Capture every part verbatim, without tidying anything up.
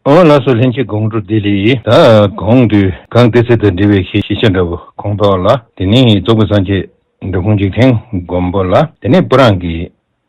ཨོ་ལགས་སོ། ལྷན་རྒྱས་དགོང་དྲོ་བདེ་ལེགས། ད་གོང་དུ་གངས་ཏི་སེ་དང་འབྲེལ་བའི་ཤེས་བྱ་འདྲ་བོ་ཁོངས་གཏོགས་ལ། དེ་ནས་རྫོགས་པའི་སངས་རྒྱས་འབྲི་གུང་འཇིག་རྟེན་མགོན་པོ་ལ། དེ་ནས་སྤུ་རང་གི་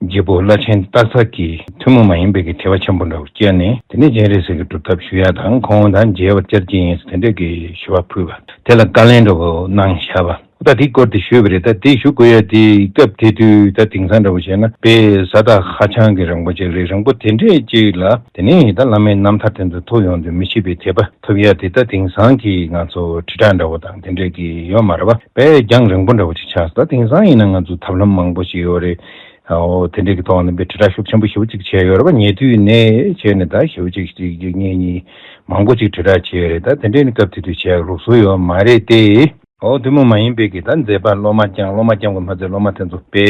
རྒྱལ་པོ་བླ་ཆེན་སྟག་ཚང་གིས་ཐུན་མོང་མ་ཡིན་པའི་གི་དད་པ་ཆེན་པོ་འདྲ་བོ་སྐྱེས་ནས། དེ་ནས་སྤྱན་རས་གཟིགས་ཀྱི་སྒྲུབ་ཐབས་ཞུ་ཡ་དང་ཁོང་དང་མཇལ་བར་བཅར་གྱི་ཡིན་ཟེར་དེ་འདྲས་ཀྱི་ཞུ་བ་ཕུལ་བ། དེ་ལ་བཀའ་ལན་འདྲ་བོ་གནང་བཞག་པ། ད་དེའི་སྐོར་དེ་ཞུས་པ་རེད། ད་དེ་ཞུ་དགོས་ཡ་དེ་སྐབས་དེ་དུས་ད་དེང་སང་འདྲ་བོ་བྱས་ན་དཔེ་ས་ཐག་ཧ་ཅང་གི་རིང་པོ་ཅིག་རེད། རིང་པོ་དེ་འདྲས་ཅིག་ལ་དེ་ནས་ད་བླ་མའི་རྣམ་ཐར་དེ་ཚོ་ཐོས་ཡོང་དུས་མི་ཤེས་པའི་དད་པ་ཐོབ་ཡ་དེ་ད་དེང་སང་གི་ང་ཚོ་དྲིལ་བསྒྲགས་འདྲ་བོ་དང་དེ་འདྲས་ཀྱི་ཡོད་མ་རེད་པ། དཔེ་རྒྱང་རིང་པོ་འདྲ་བོ་ཅིག་ཆགས་སོང་། ད་དེང་སང་ཡིན་ན་ང་ཚོ་ཐབས་ལམ་མང་པོ་ཞིག་ཡོད་རེད། ཨོ་དེ་འདྲས་ཀྱི་ཐོག་ནས་དཔེ་དྲིལ་བསྒྲགས་ཤུགས་ཆེན་པོ་ཞེ་པོ་ཅིག་བྱས་ཡོད་རེད་པ། ཉེ་དུས་ནས་བྱས་ནས་ད་ཞེ་པོ་ཅིག་ཅིག་ཅིག་ངེད་གཉིས་མང་པོ་ཅིག་དྲིལ་བསྒྲགས་བྱས་ཡོད་རེད། ད་དེ་འདྲས་ནི་སྐབས་དེ་དུས་བྱས་ལུགས་སྲོལ་ཡོད་མ་རེད་དེ། ཨོ་ཐུན་མོང་མ་ཡིན་པའི་གི་ད་མཛད་པ་སློབ་མ་བསྐྱངས། སློབ་མ་བསྐྱངས་པ་མ་ཚད་སློབ་མ་དེ་ཚོ་དཔེ་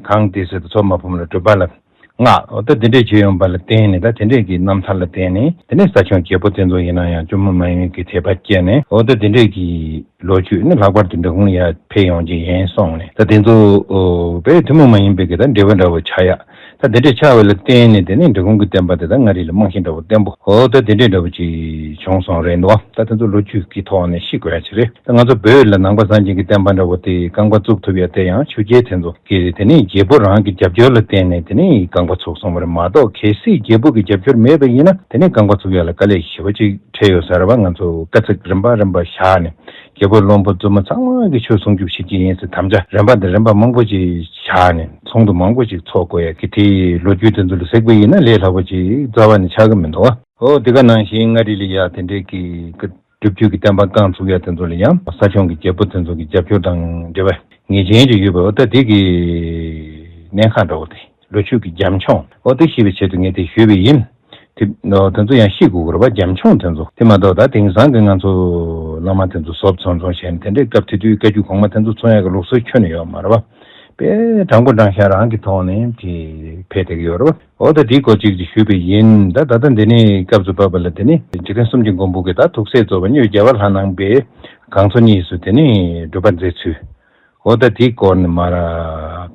གངས་ཏི་སེ་དང་མཚོ་དམར་པོ་ལ་སྒྲུབ་པ་ལ་བསྔགས། ཨོ་ད་དེ་འདྲས་བྱས་ཡོང་པ་ལ་བརྟེན་ནས། ད་དེ་འདྲས་ཀྱི་རྣམ་ཐར་ལ་བརྟེན་ནས་དེ་ནས་ས་སྐྱོང་རྒྱལ་པོ་དེ་ཚོ་ཡིན་ན་ཡང་ཐུན་མོང་མ་ཡིན་པའི་གི་དད་པ་སྐྱེས་ནས། ཨོ་ད་དེ་འདྲས་ཀྱི་ལོ་རྒྱུས་ནི་ལྷག་པར་དུ་འབྲི་གུང་ལ་ཡར་ཕེབས་ཡོང་གི་ཡིན་གསུངས་ནས། ད་དེ་ཚོ་ཨོ་དཔེ་ཐུན་མོང་མ་ཡིན་པའི་གི་ད་འགྲེལ་པ་འདྲ་བོ་ཆགས་ཡ། ད་དེ་འདྲས་ཆགས་པ་ལ་བརྟེན་ནས་དེ་ནས་འབྲི་གུང་གི་བསྟན་པ་དེ་ད་མངའ་རིས་ལ་རྨང་གཞི་འདྲ་བོ་བརྟན་པོ་ཨོ་ད་དེ་འདྲས་འདྲ་བོ་ཅིག་བྱུང་སོང་རེད་འདུག་ད་དེ་ཚོ་ལོ་རྒྱུས་ཀྱི་ཐོག་ནས་ཤེས་དགོས་ཡ་ཅིག་རེད། ད་ང་ཚོ་བོད་ལ་ནང་པ་སངས་རྒྱས་ཀྱི་བསྟན་པ་འདྲ་བོ་དེ་རྐང་པ་བཙུགས་ཐུབ་ཡ་དེ་ཡང་ཆོས་རྒྱལ་དེ་ཚོ་གི་དེ་ནས་རྒྱལ་པོ་རང་གི་རྒྱབ་སྐྱོར་ལ་བརྟེན་ནས་དེ་ནས་རྐང་པ་ཚུགས་སོང་བ་རེད་མ་གཏོགས། གལ་སྲིད་རྒྱལ་པོ་གི་རྒྱབ་སྐྱོར་མེད་པ་ཡིན་ན་དེ་ནས་རྐང་པ་ཚུགས་ཡ་ལ་དཀའ་ལས་ཞེ་པོ་ཅིག་འཕྲད་ཡོད་ས་རེད་པ། ང་ཚོ་དཀའ་ཚེགས་རིམ་པ་རིམ་པ་བཞག་ནས། རྒྱལ་པོ་བློན་པོ་བཙུན་མ་ཚང་མ་གིས་ཆོས་སྲུང་སྐྱོབ་བྱེད་ཀྱི་ཡིན་ཟེར་དམ་བཅའ་རིམ་པ་དང་རིམ་པ་མང་པོ་ཅིག་བཞག་ནས། ཚོགས་འདུ་མང་པོ་ཅིག་ཚོགས་དགོས་ཡ་གི་དེའི་ལོ་རྒྱུས་དེ་ཚོ་ལ་གཟིགས་པ་ཡིན་ན་ལས་སླ་པོ་ཅིག་རྩ་བ་ནས་ཆགས་ཀྱི་མི་འདུག་བ། ཨོ་དེ་ག་ནང་བཞིན་མངའ་རིས་ལ་ཡ་དེ་འདྲའི་གི་སྒྲུབ་བརྒྱུད་ཀྱི་བསྟན་པ་རྐང་ཚུགས་ཡ་དེ་ཚོ་ལ་ཡང་ས་སྐྱོང་གི་རྒྱལ་པོ་དེ་ཚོ་གི་རྒྱབ་སྐྱོར་དང་འབྲེལ་བ་ངེས་ཅན་ཅིག་ཡོད་པ། ཨོ་ད་དེ་གི་གནད་འགག་འདྲ་བོ་དེ་ལོ་རྒྱུས་ཀྱི་རྒྱབ་ལྗོངས་ཨོ་དེ་ཤེས་པའི་ཆེད་དུ་ངས་དེ་ཞུས་པ་ཡིན། དེ་དེ་ཚོ་ཡང་ཤེས་དགོས་ཀྱི་རེད་པ། རྒྱབ་ལྗོངས་དེ་ཚོ་དེ་མ་གཏོགས་ད་དེང་སང་གི་ང་ཚོ་བླ་མ་དེ་ཚོ་ཟོབ་ཚོང་ཚོང་བྱས་ནས་དེ་འདྲའི་སྐབས་དེ་དུས་བཀའ་བརྒྱུད་གོང་མ་དེ་ཚོ་ཚོང་ཡག་གི་ལུགས་སྲོལ་ཁྱོན་ནས་ཡོད་མ་རེད་པ། དཔེ་དྲང་པོ་དྲང་བཞག་རང་གི་ཐོག་ནས་དེ་ཕེབས་བསྡད་ཀྱི་ཡོད་རེད་པ། འོ་ད་དེའི་སྐོར་ཅིག་ཅིག་ཞུས་པ་ཡིན། ད་ད་ལྟ་འདི་ནས་སྐབས་སུ་བབས་པ་ལ་དེ་ནི་འཇིག་རྟེན་གསུམ་གྱི་མགོན་པོ་གི་ད་ཐུགས་སྲས་གཙོ་བོ་གཉོས་རྒྱལ་བ་ལྷ་ནང་པའི་གངས་མཚོ་གཉིས་སུ་དེ་ནི་སྒྲུབ་པ་མཛད་ཚུལ། འོ་ད་དེའི་སྐོར་ནས་མར་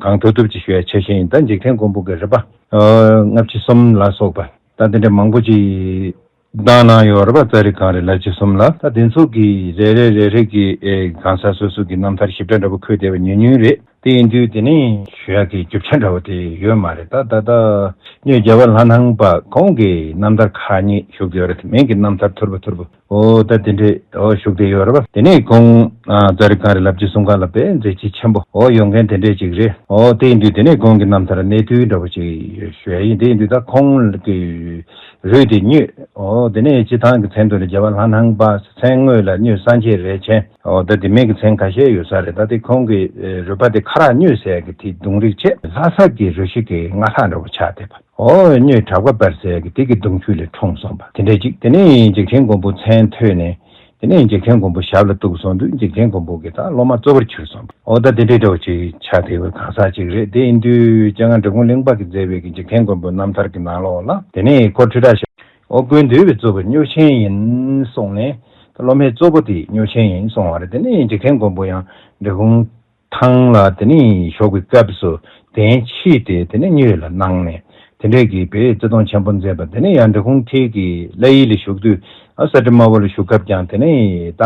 གང་ཐུབ་ཐུབ་ཅིག་ཞུ་ཡ་ཆ་བཞག་ཡིན། ད་འཇིག་རྟེན་མགོན་པོ་གི་རིམ་པ་ཨ་ལྔ་བཅུ་གསུམ་ལ་སོགས་པ་ད་དེ་འདྲ་མང་པོ་ཅིག་བཏང་གནང་ཡོད་རེད་པ། ཙཱ་རི་གངས་རི་ལ་བཅུ་གསུམ་ལ། ད་དེ་ཚོ་གི་རེ་རེ་རེ་རེ་གི་ཨེ་གང་ཟག་སོ་སོ་གི་རྣམ་ཐར་ཞིབ་ཕྲ་འདྲ་པོ་འཁོད་བསྡད་པ་ཉུང་ཉུང་རེད། དེ་ཡིན་དུས་དེ་ནི་ཞུ་ཡག་གི་རྒྱུ་ཆ་འདྲ་པོ་དེ་ཡོད་མ་རེད། ད་ད་ད་གཉོས་རྒྱལ་བ་ལྷ་ནང་པ་ཁོང་གི་རྣམ་ཐར་ཁག་གཉིས་བཞུགས་ཡོད་རེད། མིང་གི་རྣམ་ཐར་ཐོར་བུ་ཐོར་བུ་འོ་ད་དེ་འདྲས་འོ་བཞུགས་བསྡད་ཡོད་རེད་པ། དེ་ནས་ཁོང་ཨ་ཙཱ་རི་གངས་རི་ལ་བཅུ་གསུམ་ཀ་ལ་དཔེ་མཛད་རྗེས་ཆེན་པོ་འོ་ཡོང་མཁན་དེ་འདྲས་ཅིག་རེད། འོ་དེ་ཡིན་དུས་དེ་ནས་ཁོང་གི་རྣམ་ཐར་གནས་ཚུལ་འདྲ་པོ་ཅིག་ཞུ་ཡ་ཡིན། དེ་ཡིན་དུས་ད་ཁོང་གི་རུས་དེ་གཉོས། འོ་དེ་ནས་སྤྱི་བཏང་གི་མཚན་དུ་ལ་རྒྱལ་བ་ལྷ་ནང་པ། མཚན་དངོས་ལ་གཉོས་སངས་རྒྱས་རས་ཆེན། འོ་ད་དེ་མིན་གྱི་མཚན་ཁ་ཤས་ཡོད་ས་རེད། ད་དེ་ཁོང་གི་ཨེ་རུས་པ་དེ་ཁ་རག་གཉོས་ཟེར་གི་དེ་གདུང་རིགས་བྱས། ལྷ་ས་གི་རུས་ཆེན་གྱི་མངའ་ལྷ་འདྲ་པོ་ཆགས་བསྡད་པ། འོ་གཉོས་གྲགས་པ་དཔལ་ཟེར་གི་དེ་གི་གདུང་རྒྱུད་ལས་འཁྲུངས་སོང་བ་དེ་འདྲ་ཅིག་དེ་ནས་འཇིག་རྟེན་མགོན་པོ་མཚན་ཐོས་ནས། དེ་ནས་འཇིག་རྟེན་མགོན་པོ་ཞབས་ལ་གཏུགས་སོང་དུས་འཇིག་རྟེན་མགོན་པོ་གི་ད་སློབ་མ་གཙོ་བོར་གྱུར་སོང་བ། འོ་ད་དེ་འདྲའི་འདྲ་པོ་ཅིག་ཆགས་བསྡད་པའི་གང་ཟག་ཅིག་རེད། དེ་ཡིན་དུས་སྤྱན་སྔ་འབྲི་གུང་གླིང་པ་གིས་མཛད་པའི་གི་འཇིག་རྟེན་མགོན་པོའི་རྣམ་ཐར་གྱི་ནང་ལོགས་ལ་དེ་ནས་ཁོ་ཁྲི་ཕྲག་ཞབས། འོ་ཀུན་འདུས་པའི་གཙོ་བོ་གཉོས་ཆེན་ཡིན་གསུངས་ནས། སློབ་མའི་གཙོ་བོ་དེ་གཉོས་ཆེན་ཡིན་གསུངས་པ་རེད། དེ་ནས་འཇིག་རྟེན་མགོན་པོ་ཡང་འབྲི་གུང་ཐང་ལ་དེ་ནས་བཞུགས་པའི་སྐབས་སུ་གདན་ཕྱིས་ཏེ་དེ་ནས་གཉོས་ལ་གནང་ནས་དེ་འདྲས་ཀྱི་དཔེ་བརྩི་མཐོང་ཆེན་པོ་མཛད་པ། དེ་ནས་ཡང་འབྲི་གུང་ཁྲིད་ཀྱི་བླ་ཡུལ་ལ་བཞུགས་དུས་ཨ་ས་སྤྲེལ་དམར་པོ་ལ་བཞུགས་སྐབས་ཀྱང་དེ་ནས་ད་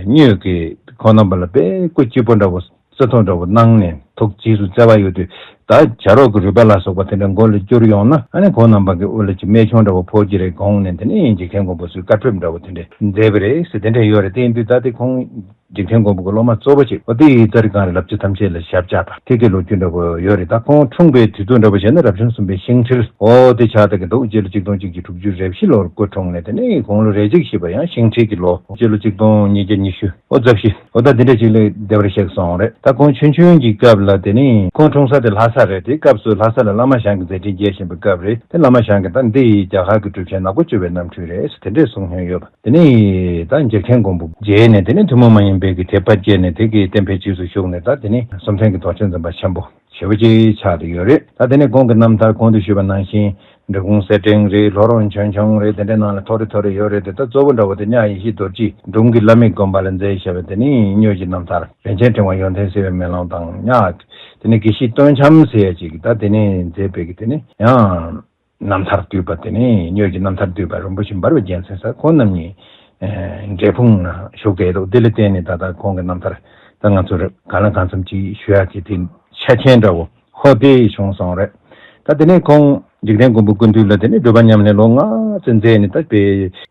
གཉོས་ཀྱི་ཁོང་རྣམ་པ་ལ་དཔེ་སྐུ་གཅིག་པོ་འདྲ་བོ། བརྩི་མཐོང་འདྲ་བོ་གནང་ནས་ཐུགས་རྗེས་སུ་བརྩེ་བ་ཡོད་དུས་ད་བྱ་རོག་གི་རུས་པ་ལ་སོགས་པ་དེ་འདྲ་མགོ་ལ་བསྐྱུར་ཡོང་ན་ཨ་ནི་ཁོང་རྣམ་པ་གི་དབུ་ལ་ཅིག་རྨད་བྱུང་འདྲ་བོ་ཕོག་གི་རེད་དགོངས་ནས་དེ་ནས་འཇིག་རྟེན་མགོན་པོ་ཚོས་བཀའ་ཕེབས་འདྲ་བོ་དེ་འདྲ་མཛད་པ་རེད་ཟེར་དེ་འདྲ་ཡོད་རེད། དེ་ཡིན་དུས་ད་དེ་ཁོང་འཇིག་རྟེན་མགོན་པོ་གི་སློབ་མ་གཙོ་བོ་ཅིག་འོ་དེ་ཡི་ཙཱ་རི་གངས་རི་ལ་བཅུ་ཐམས་ཅད་ལ་ཞབས་བཅགས་པ་དེ་གི་ལོ་རྒྱུས་འདྲ་བོ་ཡོད་རེད། ད་ཁོང་འཁྲུངས་པའི་དུས་ཚོད་འདྲ་བོ་བྱས་ན་རབ་བྱུང་གསུམ་པའི་ཤིང་ཁྲིར་འོ་དེ་ཆགས་བསྡད་ཀྱི་འདུག་སྤྱི་ལོ་གཅིག་སྟོང་གཅིག་བརྒྱ་དྲུག་ཅུ་རེ་བཞི་ལོར་སྐུ་འཁྲུངས་ནས་དེ་ནས་ཁོང་ལོ་རེ་གཅིག་བཞི་པ་ཡང་ཤིང་ཁྲིར་གྱི་ལོ་སྤྱི་ལོ་གཅིག་སྟོང་ཉིས་བརྒྱ་ཉི་ཤུ། ཨོ་རྩ་བཞི། ཨོ་ད་འདི་འདྲ་ཅིག་ལ་བདེ་བར་གཤེགས་སོང་རེད། ད་ཁོང་ཆུང་ཆུང་གི་སྐབས་ལ་དེ་ནི་ཁོང་འཁྲུངས་ས་དེ་ལྷ་ས་རེད། དེ་སྐབས་སུ་ལྷ་ས་ལ་བླ་མ་ཞང་གི་མཛད་འཕྲིན་རྒྱས་བཞིན་པའི་སྐབས་རེད། དེ་བླ་མ་ཞང་གིས་ད་འདི་ཡི་རྒྱ་གར་གྱི་གྲུབ་ཆེན་ནག་པོ་བཅུ་པའི་རྣམ་འཕྲུལ་རེད་ཟེར་དེ་འདྲས་གསུང་མྱོང་ཡོད་པ། དེ་ནི་ད་འཇིག་རྟེན་མགོན་པོ་མཇལ་ནས་དེ་ནི་ཐུན་མོང་མ་ཡིན་པའི་གི་དད་པ་སྐྱེས་ནས་དེ་གི་བསྟན་པའི་རྗེས་སུ་ཞུགས་ནས་ད་དེ་ནི་སུམ་མཚན་གྱི་མདོ་ཆེན་འཛིན་པ་ཆེན་པོ། ཞེ་པོ་ཅིག་ཆགས་བསྡད་ཡོད་རེད། ད་དེ་ནས་ཁོང་གི་རྣམ་ཐར་གོང་དུ་ཞུས་པ་ནང་བཞིན་འབྲི་གུང་གསེར་ཕྲེང་རེད། ལྷོ་རོང་ཆོས་འབྱུང་རེད། དེ་འདྲའི་ནང་ལ་ཐོ་རེ་ཐོ་རེ་ཡོད་རེད་དེ། ད་གཙོ་བོ་འདྲ་བོ་དེ་གཉགས་ཡེ་ཤེས་རྡོ་རྗེ་འབྲོམ་གྱི་བླ་མའི་དགོན་པ་ལ་མཛད་བཞག་པའི་དེ་ནས་གཉོས་ཀྱི་རྣམ་ཐར་རིན་ཆེན་ཕྲེང་བ་ཡོན་ཏན་གསལ་བའི་མེ་ལོང་དང་གཉགས། དེ་ནས་དགེ་བཤེས་སྟོན་འཆམ་ཟེར་ཡ་ཅིག་ད་དེ་ནས་མཛད་པའི་གི་དེ་ནས་ཡང་། རྣམ་ཐར་བསྡུས་པ་དེ་ནས་སྨྱོས་ཀྱི་རྣམ་ཐར་བསྡུས་པ་རིན་པོ་ཆེ་འབར་བའི་རྒྱལ་མཚན་ཟེར་ཁོང་རྣམ་གཉིས་འབྲས་སྤུངས་ན་བཞུགས་བསྡད་འདུག་དེ་ལ་བརྟེན་ནས་ད་ལྟ་ཁོང་གི་རྣམ་ཐར་ད་ང་ཚོར་གང་ལ་གང་འཚམ་ཅིག་ཞུ་ཡག་གི་དེ་ཆ་རྐྱེན་འདྲ་བོ་ཧོ་དེ་བྱུང་སོང་རེད། ད་དེ་ནས་ཁོང་འཇིག་རྟེན་མགོན་པོ་ཀུན་འདུས་ལ་དེ་ནས་སྒྲུབ་པ་ཉམས་ལེན་ལོ་ལྔ་ཙམ་མཛད་ནས་ད་པའི་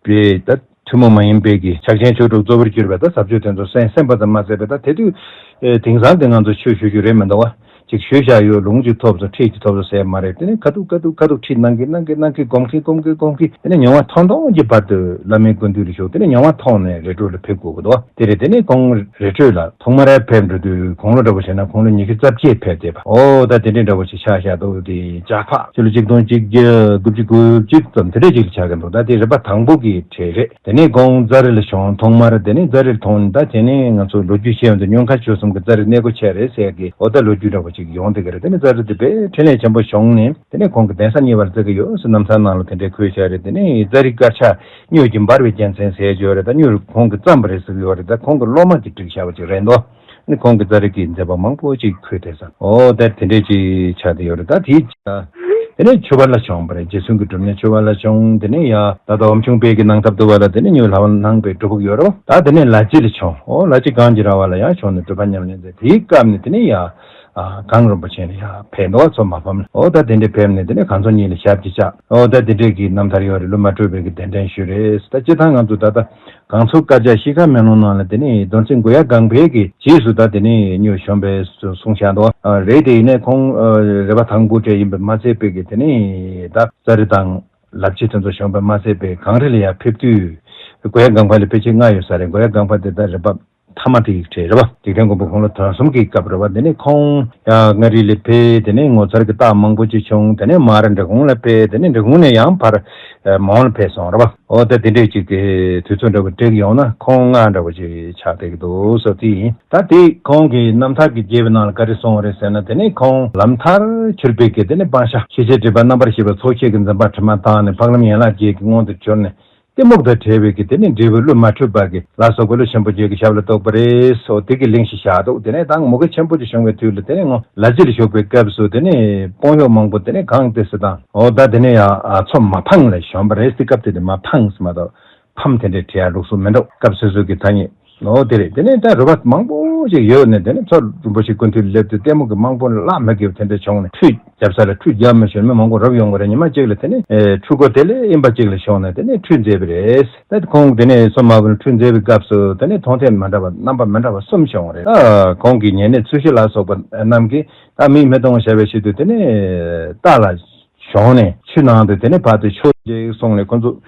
པའི་ད་ཐུན་མོང་མ་ཡིན་པའི་གི་ཕྱག་ཆེན་ཆོས་དྲུག་གཙོ་བོར་གྱུར་པའི་ད་ཟབ་ཆོས་དེ་ཚོ་གསན་གསན་པ་ཙམ་མ་ཟད་པའི་ད་དེ་དུས་དེང་སང་དེ་ང་ཚོ་ཆོས་ཞུ་རྒྱུ་རེད་མི་འདུག་བ། ཅིག་ཞུས་བཞག་ཡོད་ལུང་ཅིག་ཐོབ་སོང་ཁྲིད་ཅིག་ཐོབ་སོང་ཟེར་མ་རེད། དེ་ནས་ཁ་ཐུག་ཁ་ཐུག་ཁ་ཐུག་ཁྲིད་གནང་གི་གནང་གི་གནང་གི་སྒོམ་གི་སྒོམ་གི་སྒོམ་གི་དེ་ནས་མྱོང་བ་ཐོང་ཐོང་གི་བར་དུ་བླ་མའི་སྐུ་མདུན་ལ་བཞུགས། དེ་ནས་མྱོང་བ་ཐོང་ནས་རི་ཁྲོད་ལ་ཕེབས་དགོས་ཀྱི་འདུག་དེ་རེད། དེ་ནས་ཁོང་རི་ཁྲོད་ལ་ཐོག་མར་ཕེབས་འགྲོ་དུས་དགུང་ལོ་འདྲ་པོ་བྱས་ན་དགུང་ལོ་ཉི་ཤུ་རྩ་བརྒྱད་ཕེབས་བསྡད་པ། ཨོ་ད་དེ་འདྲའི་འདྲ་པོ་ཞིག་ཆགས་བཞག་འདུག་དེ་ལྕགས་ཕག་ཕྱི་ལོ་ཆིག་སྟོང་གཅིག་བརྒྱ་དགུ་བཅུ་གོ་གཅིག་ཙམ་དེ་འདྲས་ཅིག་ལ་ཆགས་ཀྱི་འདུག་ད་དེ་རི་པ་དང་པོ་གི་གྲས་རེད། དེ་ནས་ཁོང་ཛ་རི་ལ་བྱོན། ཐོག་མར་དེ་ནས་ཛ་རིར་ཐོན། ད་དེ་ནས་ང་ཚོ་ལོ་རྒྱུས་བཤད་ཡོང་དུས་ཉུང་མཁར་ཆོས་གསུམ་གྱི་ཛ་རི་གནས་སྒོ་ཕྱེ་རེད་ཟེར་གི་ཨོ་ད་ལོ་རྒྱུས་འདྲ་པོ་ཅིག་ཡོང་བསྡད་ཀྱི་རེད། དེ་ནས་ཛ་རི་དེ་དཔེ་འཕྲིན་ལས་ཆེན་པོ་བྱུང་ནས་དེ་ནས་ཁོང་གི་གདན་ས་གཉིས་པ་ལ་བརྩི་གི་ཡོད་ཟེར་རྣམ་ཐར་ནང་ལ་དེ་འདྲའི་འཁོད་བཞག་རེད། དེ་ནས་ཛ་རི་དཀར་ཆག་སྨྱོས་ཀྱི་འབར་བའི་རྒྱལ་མཚན་ཟེར་གྱི་ཡོད་རེད། ད་སྨྱོས་ཁོང་གིས་བརྩམས་པ་རེད་ཟེར་གྱི་ཡོད་རེད། ད་ཁོང་གི་སློབ་མ་གིས་བསྒྲིགས་བཞག་པ་ཅིག་རེད་འདུག་ནི་ཁོང་གི་ཛ་རི་གི་མཛད་པ་མང་པོ་ཅིག་འཁོད་བསྡད་ས། ཨོ་ད་དེ་འདྲས་ཅིག་ཆགས་བསྡད་ཡོད་རེད། ད་དེའི་དེ་ནས་ཆོས་པ་ལ་བྱོན་པ་རེད། རྗེ་བཙུན་གྱི་སྒྲུབ་གནས་ཆོས་པ་ལ་བྱོན། དེ་ནས་ཡ་ད་ལྟ་འོམ་ཆུང་དཔལ་གྱི་ནང་ཐབས་བསྡུ་བ་ལ་དེ་ནས་སྨྱོས་ལྷ་བ་ནང་པའི་སྒྲུབ་ཕུག་ཡོད་རེད། ད་དེ་ནས་ལ་རྗེ་ལ་བྱོན། ཨོ་ལ་རྗེ་གངས་ཀྱི་ར་བ་ལ་ཡང་བྱོན་ནས་སྒྲུབ་པ་ཉམས་ལེན་མཛད། དེའི་སྐབས་ནས་དེ་ནས་ཡ་གངས་རིན་པོ་ཆེ་ལ་ཡ་ཕེབས་འདུག་མཚོ་མ་ཕམ་ལ། ཨོ་ད་དེ་འདྲས་ཕེབས་ནས་དེ་ནས་གངས་མཚོ་གཉིས་ལ་ཞབས་ཀྱིས་བཅགས། ཨོ་ད་དེ་འདྲས་ཀྱི་རྣམ་ཐར་ཡོད་རེད། བློ་མ་གྲོས་པའི་གི་གདན་འདྲེན་ཞུས་རེད། ད་སྤྱིར་བཏང་ང་ཚོ་ད་ལྟ་གངས་མཚོ་དཀར་ཆག་ཤིང་ཁ་མེ་ལོང་ནང་ལ་དེ་ནས་རྡོར་འཛིན་མགོ་ཡག་སྒང་པའི་གི་རྗེས་སུ་ད་དེ་ནས་སྨྱོས་བྱོན་པའི་གསུང་བཤད་འདུག་ཨ་རེད། དེ་ཡིན་ནའི་ཁོང་ཨ་རི་པ་དང་པོ་གྲས་ཡིན་པས་མ་ཚད་པའི་གི་དེ་ནས་ད་ཛ་རི་དང་ལ་རྗེ་དེ་ཚོ་བྱོན་པས་མ་ཚད་པའི་གངས་རི་ལ་ཡར་ཕེབས་དུས་མགོ་ཡག་སྒང་པ་ལ་ཕལ་ཆེར་ལྔ་ཡོད་ས་རེད། མགོ་ཡག་སྒང་པ་དེ་ད་རི་པ་མཐའ་མ་དེ་ཡི་གྲས་རེད་པ། འཇིག་རྟེན་མགོན་པོ་ཁོང་ལོ་དོན་གསུམ་གྱི་སྐབས་རེད་པ། དེ་ནས་ཁོང་ཡ་མངའ་རིས་ལ་ཕེབས། དེ་ནས་ངོ་མཚར་གྱི་རྟགས་མང་པོ་ཅིག་བྱུང་། དེ་ནས་མར་འབྲི་གུང་ལ་ཕེབས། དེ་ནས་འབྲི་གུང་ནས་ཡང་ཕར་མོན་ལ་ཕེབས་སོང་རེད་པ། ཨོ་ད་དེ་འདྲས་ཅིག་གི་དུས་ཚོད་འདྲ་པོ་བསྒྲིགས་ཡོང་ན་ཁོང་ལྔ་འདྲ་པོ་ཅིག་ཆགས་བསྡད་ཀྱི་འདུག་ཟེར་དེ་ཡིན། ད་དེ་ཁོང་གི་རྣམ་ཐར་གྱི་རྒྱས་པའི་ནང་ལ་ག་རེ་གསུངས་པ་རེད་ཟེར་ན། དེ་ནས་ཁོང་ལམ་མཐར་གྱུར་པའི་གི་དེ་ནས་སྤང་བྱ་ཤེས་བྱའི་སྒྲིབ་པ་རྣམ་པར་ཞི་བའི་ཚོགས་ཆེན་གྱི་འཛིན་པ་དྲི་མ་དག་ནས་འཕགས་ལམ་ཡན་ལག་བརྒྱད་ཀྱི་དབང་དུ་གྱུར་ནས། གཏི་མུག་དང་བྲལ་བའི་གི་དེ་ནས་འབྲས་བུ་བློས་མ་འཕྲོས་པར་གི་ལ་སོགས་པ་ཀླུ་ཆེན་པོ་བརྒྱད་ཀྱི་ཞབས་ལ་གཏོགས་པ་རེད་སོགས་དེ་གི་གླེང་གཞི་བཞག་འདུག་དེ་ནས་ད་མུ་གེ་ཆེན་པོ་ཅིག་བྱུང་བའི་དུས་ལ་དེ་ནས་ངོ་ལ་རྗེ་ལ་བཞུགས་པའི་སྐབས་སུ་དེ་ནས་སྤོང་གཡོག་མང་པོ་དེ་ནས་གང་ཏི་སི་དང་། འོ་ད་དེ་ནས་ཡང་མཚོ་མ་ཕམ་ལ་བྱོན་པ་རེད། དེ་སྐབས་དེ་དེ་མ་ཕམ་ཟེར་མ་གཏོགས་ཕམ་དེ་འདྲའི་བྲི་ཡ་ལུགས་སྲོལ་མི་འདུག་སྐབས་སོ་སོ་གི་ཐ་སྙད། འོ་དེ་རེད། དེ་ནས་ད་རི་པ་མང་པོ་ཞིག་ཡོད་ནས་དེ་ནས་མཚོ་རིན་པོ་ཆེ་ཀུན་འདུས་སླེབས་དུས་ལྟད་མོ་གི་དམག་དཔུང་བླ་མེད་ཀྱི་དེ་འདྲ་བྱུང་ནས་ཁྲུས་རྒྱབ་ས་ལ་ཁྲུས་རྒྱབ་མི་ཤེས་མི་མང་པོ་རབ་ཡོང་གི་རེད། ཉི་མ་གཅིག་ལ་དེ་ནས་ཨེ་ཁྲུས་སྒོ་དེ་ལས་དབེན་པ་གཅིག་ལ་ཤོང་ནས་དེ་ནས་ཁྲུས་མཛད་པ་རེད། ད་ཁོང་དེ་ནས་མཚོ་མ་ཕམ་ལ་ཁྲུས་མཛད་པའི་སྐབས་སུ་དེ་ནས་མཐོང་ཐོས་མ་འདྲ་བ་རྣམ་པ་མི་འདྲ་བ་གསུམ་བྱུང་བ་རེད། ད་ཁོང་གི་ཉེ་གནས་ཚུལ་ཤིང་ལ་སོགས་པ་རྣམས་ཀྱིས་ད་མིག་མི་གཏོང་བ་བྱ་བའི་ཆེད་དུ་དེ་ནས་རྟ་ལ་བྱོན་ནས་ཆུ་ནང་དུ་དེ་ནས་ཕར་དུ་ཆོས་ཅིག་གསུངས་ནས་ཁོ་ཚོ་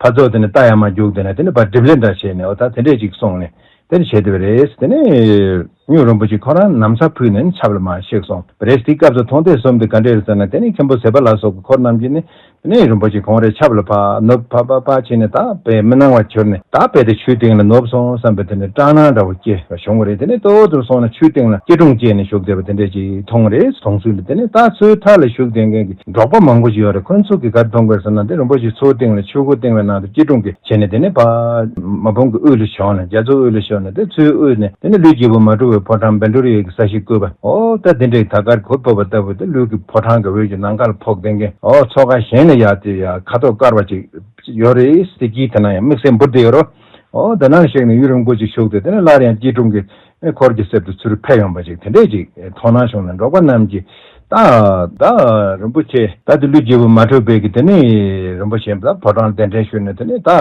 ཕར་ཚུར་དེ་ནས་རྟ་ཡར་མར་རྒྱུག་དེ་ནས་དེ་ནས་ཕར་སྒྲིབ་ལས་འདྲ་བྱས་ནས་འོ་ད་དེ་འདྲས་ཅིག་གསུངས་ནས་དེ་ནས་བྱས་དེ་བ་རེད། དེ་ནས་སྨྱོས་རིན་པོ་ཆེ་ཁོ་རང་ན་བཟའ་ཕུད་ནས་ནི་ཆབ་ལ་མར་གཤེགས་སོང་བ་རེད། དེའི་སྐབས་སུ་མཐོང་ཐོས་གསུམ་དེ་ག་འདྲས་རེད་ཟེར་ན་དེ་ནས་མཁན་པོ་ཟས་པ་ལ་སོགས་པའི་འཁོར་རྣམས་ཀྱིས་ནི་དེ་ནས་རིན་པོ་ཆེ་ཁོང་རའི་ཆབ་ལ་ཕར་ནུབ་ཕར་ཕར་ཕར་བྱས་ནས་ད་དཔེ་མི་སྣང་བར་གྱུར་ནས་ད་དཔེ་དེ་ཆུའི་སྟེང་ལ་ནུབ་སོང་བསམ་པའི་དེ་ནས་སྐྲག་སྣང་འདྲ་བོ་སྐྱེ་བ་བྱུང་བ་རེད། དེ་ནས་ལྟོ་ཚུར་སོང་ན་ཆུའི་སྟེང་ལ་སྐྱིལ་ཀྲུང་བཅས་ནས་བཞུགས་བསྡད་པ་དེ་འདྲས་ཅིག་མཐོང་བ་རེད། མཐོང་ཚུལ་ལ་དེ་ནས་ད་མཚོའི་མཐའ་ལ་བཞུགས་བསྡད་མཁན་གྱི་འབྲོག་པ་མང་པོ་ཞིག་ཡོད་རེད། ཁོ་ཚོ་གིས་ག་རེ་མཐོང་གི་རེད་ཟེར་ན་དེ་རིན་པོ་ཆེ་མཚོའི་སྟེང་ལ་ཆུ་སྒོ་སྟེང་ལ་ནང་དུ་སྐྱིལ་ཀྲུང་གིས་བྱས་ནས་དེ་ནས་ཕར་མ་ཕམ་གྱི་དབུས་ལ་བྱོན་ནས་རྒྱ་མཚོའི་དབུས་ལ་བྱོན་ནས་དེ་མཚོའི་དབུས་ནས་དེ་ནས་ཀླུ་རྒྱལ་པོ་མ་གྲུབ་པའི་ཕོ་བྲང་བཻ་ཌཱུརྱ་ཡི་གི་ས་གཞི་བཀོད་པ། ཨོ་ད་དེ་འདྲའི་ད་གར་གུར་ཕུབ་པ་ལྟ་བུ་དེ་ཀླུ་གི་ཕོ་བྲང་གི་འོད་ཀྱི་ནམ་མཁའ་ལ་ཕོག་བསྡད་མཁན། ཨོ་མཚོ་ཁ་གཞན་ལ་ཡར་དེ་ཡར་ཁ་དོག་དཀར་བ་ཅིག་ཡོད་རེད། དེ་དཀྱིལ་དེ་ན་ཡང་དམིགས་བསལ་འབུར་དེ་ཡོད་རོ། ཨོ་ད་ནང་གཤེགས་ནས་ཡུན་རིང་པོ་ཅིག་བཞུགས་ཏེ་དེ་ནས་སླར་ཡང་སྐྱིལ་ཀྲུང་གི་འཁོར་གྱི་གསེབ་ཏུ་ཚུར་ཕེབས་ཡོང་བ་ཅིག་དེ་འདྲས་ཅིག་མཐོང་སྣང་བྱུང་ནས་འབྲོག་པ་རྣམས་ཀྱིས་ད་ད་རིན་པོ་ཆེ་ད་དེ་ཀླུ་རྒྱལ་པོ་མ་གྲུབ་པའི་གི་དེ་ནས་རིན་པོ་ཆེ་ད་ཕོ་བྲང་གདན་འདྲེན་ཞུས་ནས་དེ་ནས་ད་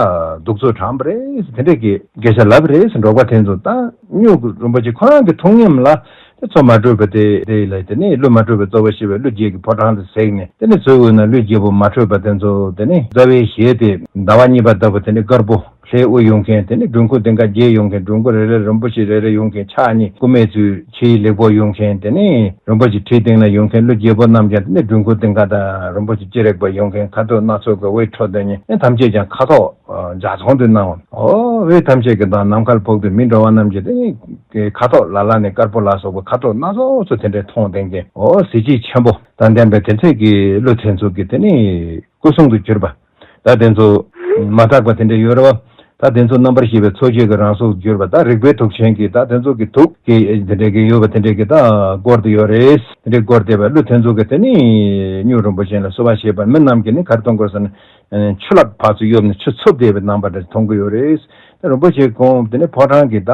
གདུགས་ཚོད་དྲངས་པ་རེད་དེ་འདྲས་ཀྱི་སྐད་ཆ་ལབ་པ་རེད། འབྲོག་པ་དེ་ཚོ་ད་སྨྱོས་རིན་པོ་ཆེ་ཁོ་རང་གི་ཐུགས་ཉམས་ལ་དེ་མཚོ་མ་གྲུབ་པ་དེ་དེ་ལ་དེ་ནས་ཀླུ་མ་གྲུབ་པའི་རྩ་བ་ཞེས་པའི་ཀླུ་རྒྱལ་གྱི་ཕོ་བྲང་དུ་གཟིགས་ནས་དེ་ནས་མཚོའི་དབུས་ན་ཀླུ་རྒྱལ་པོ་མ་གྲུབ་པ་དེ་ཚོ་དེ་ནས་རྩ་བའི་གཞི་དེ་ཟླ་བ་གཉིས་པ་ལྟ་བུ་དེ་ནས་དཀར་པོ། ལྷའི་དབུ་ཡོད་མཁན་དེ་ནས་སྒྲུབ་ཁུང་སྟེང་ཁ་བརྒྱད་ཡོད་མཁན། སྒྲུབ་ཁུང་རེ་རེར་རིན་པོ་ཆེ་རེ་རེ་ཡོད་མཁན་ཕྱག་གཉིས་སྐུ་སྨད་ཚུལ་ཕྱིའི་ལེགས་པོ་ཡོད་མཁན། དེ་ནས་རིན་པོ་ཆེ་ཁྲིའི་སྟེང་ན་ཡོད་མཁན་ཀླུ་རྒྱལ་པོ་རྣམས་ཀྱང་དེ་ནས་སྒྲུབ་ཁུང་སྟེང་ཁ་དང་རིན་པོ་ཆེ་སྤྱན་རས་པ་ཡོད་མཁན་ཁ་དོག་སྣ་ཚོགས་ཀྱི་འོད་འཕྲོ་ལྡན་མཁན་ཐམས་ཅད་ཀྱང་ཁ་དོག་འཇའ་ཚོན་དུ་སྣང་བ། ཨོ་འོད་ཐམས་ཅད་ཀྱི་མདངས་ནམ་མཁར་ཕོག་སྟེ་མི་འགྲོ་བ་རྣམས་ཀྱི་དེ་ནས་ཁ་དོག་ལ་ལ་ནས་དཀར་པོ་ལ་སོགས་པ་ཁ་དོག་སྣ་ཚོགས་སུ་དེ་འདྲའི་མཐོང་ལྡན་མཁན། ཨོ་གཟི་བརྗིད་ཆེན་པོ་དང་ལྡན་པའི་དེ་ཚོས་ཀྱི་ཀླུ་དེ་ཚོ་གི་དེ་ནས་སྐུ་གསུང་དུ་གྱུར་པ། ད་དེ་ཚོ་མ་དག་པ་དེ་འདྲ་ཡོད་རེད་བ། ད་དེ་ཚོ་རྣམ་པར་ཤེས་པའི་ཚོགས་ཆོས་ཀྱི་རང་གཟུགས་གྱུར་པ། ད་རིག་པའི་དུག་ཅན་གྱི་ད་དེ་ཚོ་གི་དུག་གི་དེ་འདྲ་གི་ཡོད་པ་དེ་འདྲ་གི་ད་བསྐོར་ཏེ་ཡོད་རེད། དེ་འདྲའི་བསྐོར་ཏེ་བ་ཀླུ་དེ་ཚོ་གི་དེ་ནི་སྨྱུག་རིན་པོ་ཆེ་ལ་བསུ་བ་བྱེད་པར་མི་རྣམས་ཀྱིས་ནི་ག་རེ་མཐོང་གི་ཡོད་ཟེར་ན། ཆུ་ལྷག་ཕར་ཚུར་གཡུགས་ནས་ཆུ་འཚུབ་བསྡད་པའི་རྣམ་པ་འདྲ་མཐོང་གི་ཡོད་རེད། ད་རིན་པོ་ཆེ་ཁོང་དེ་ནས་ཕོ་བྲང་གི་ད་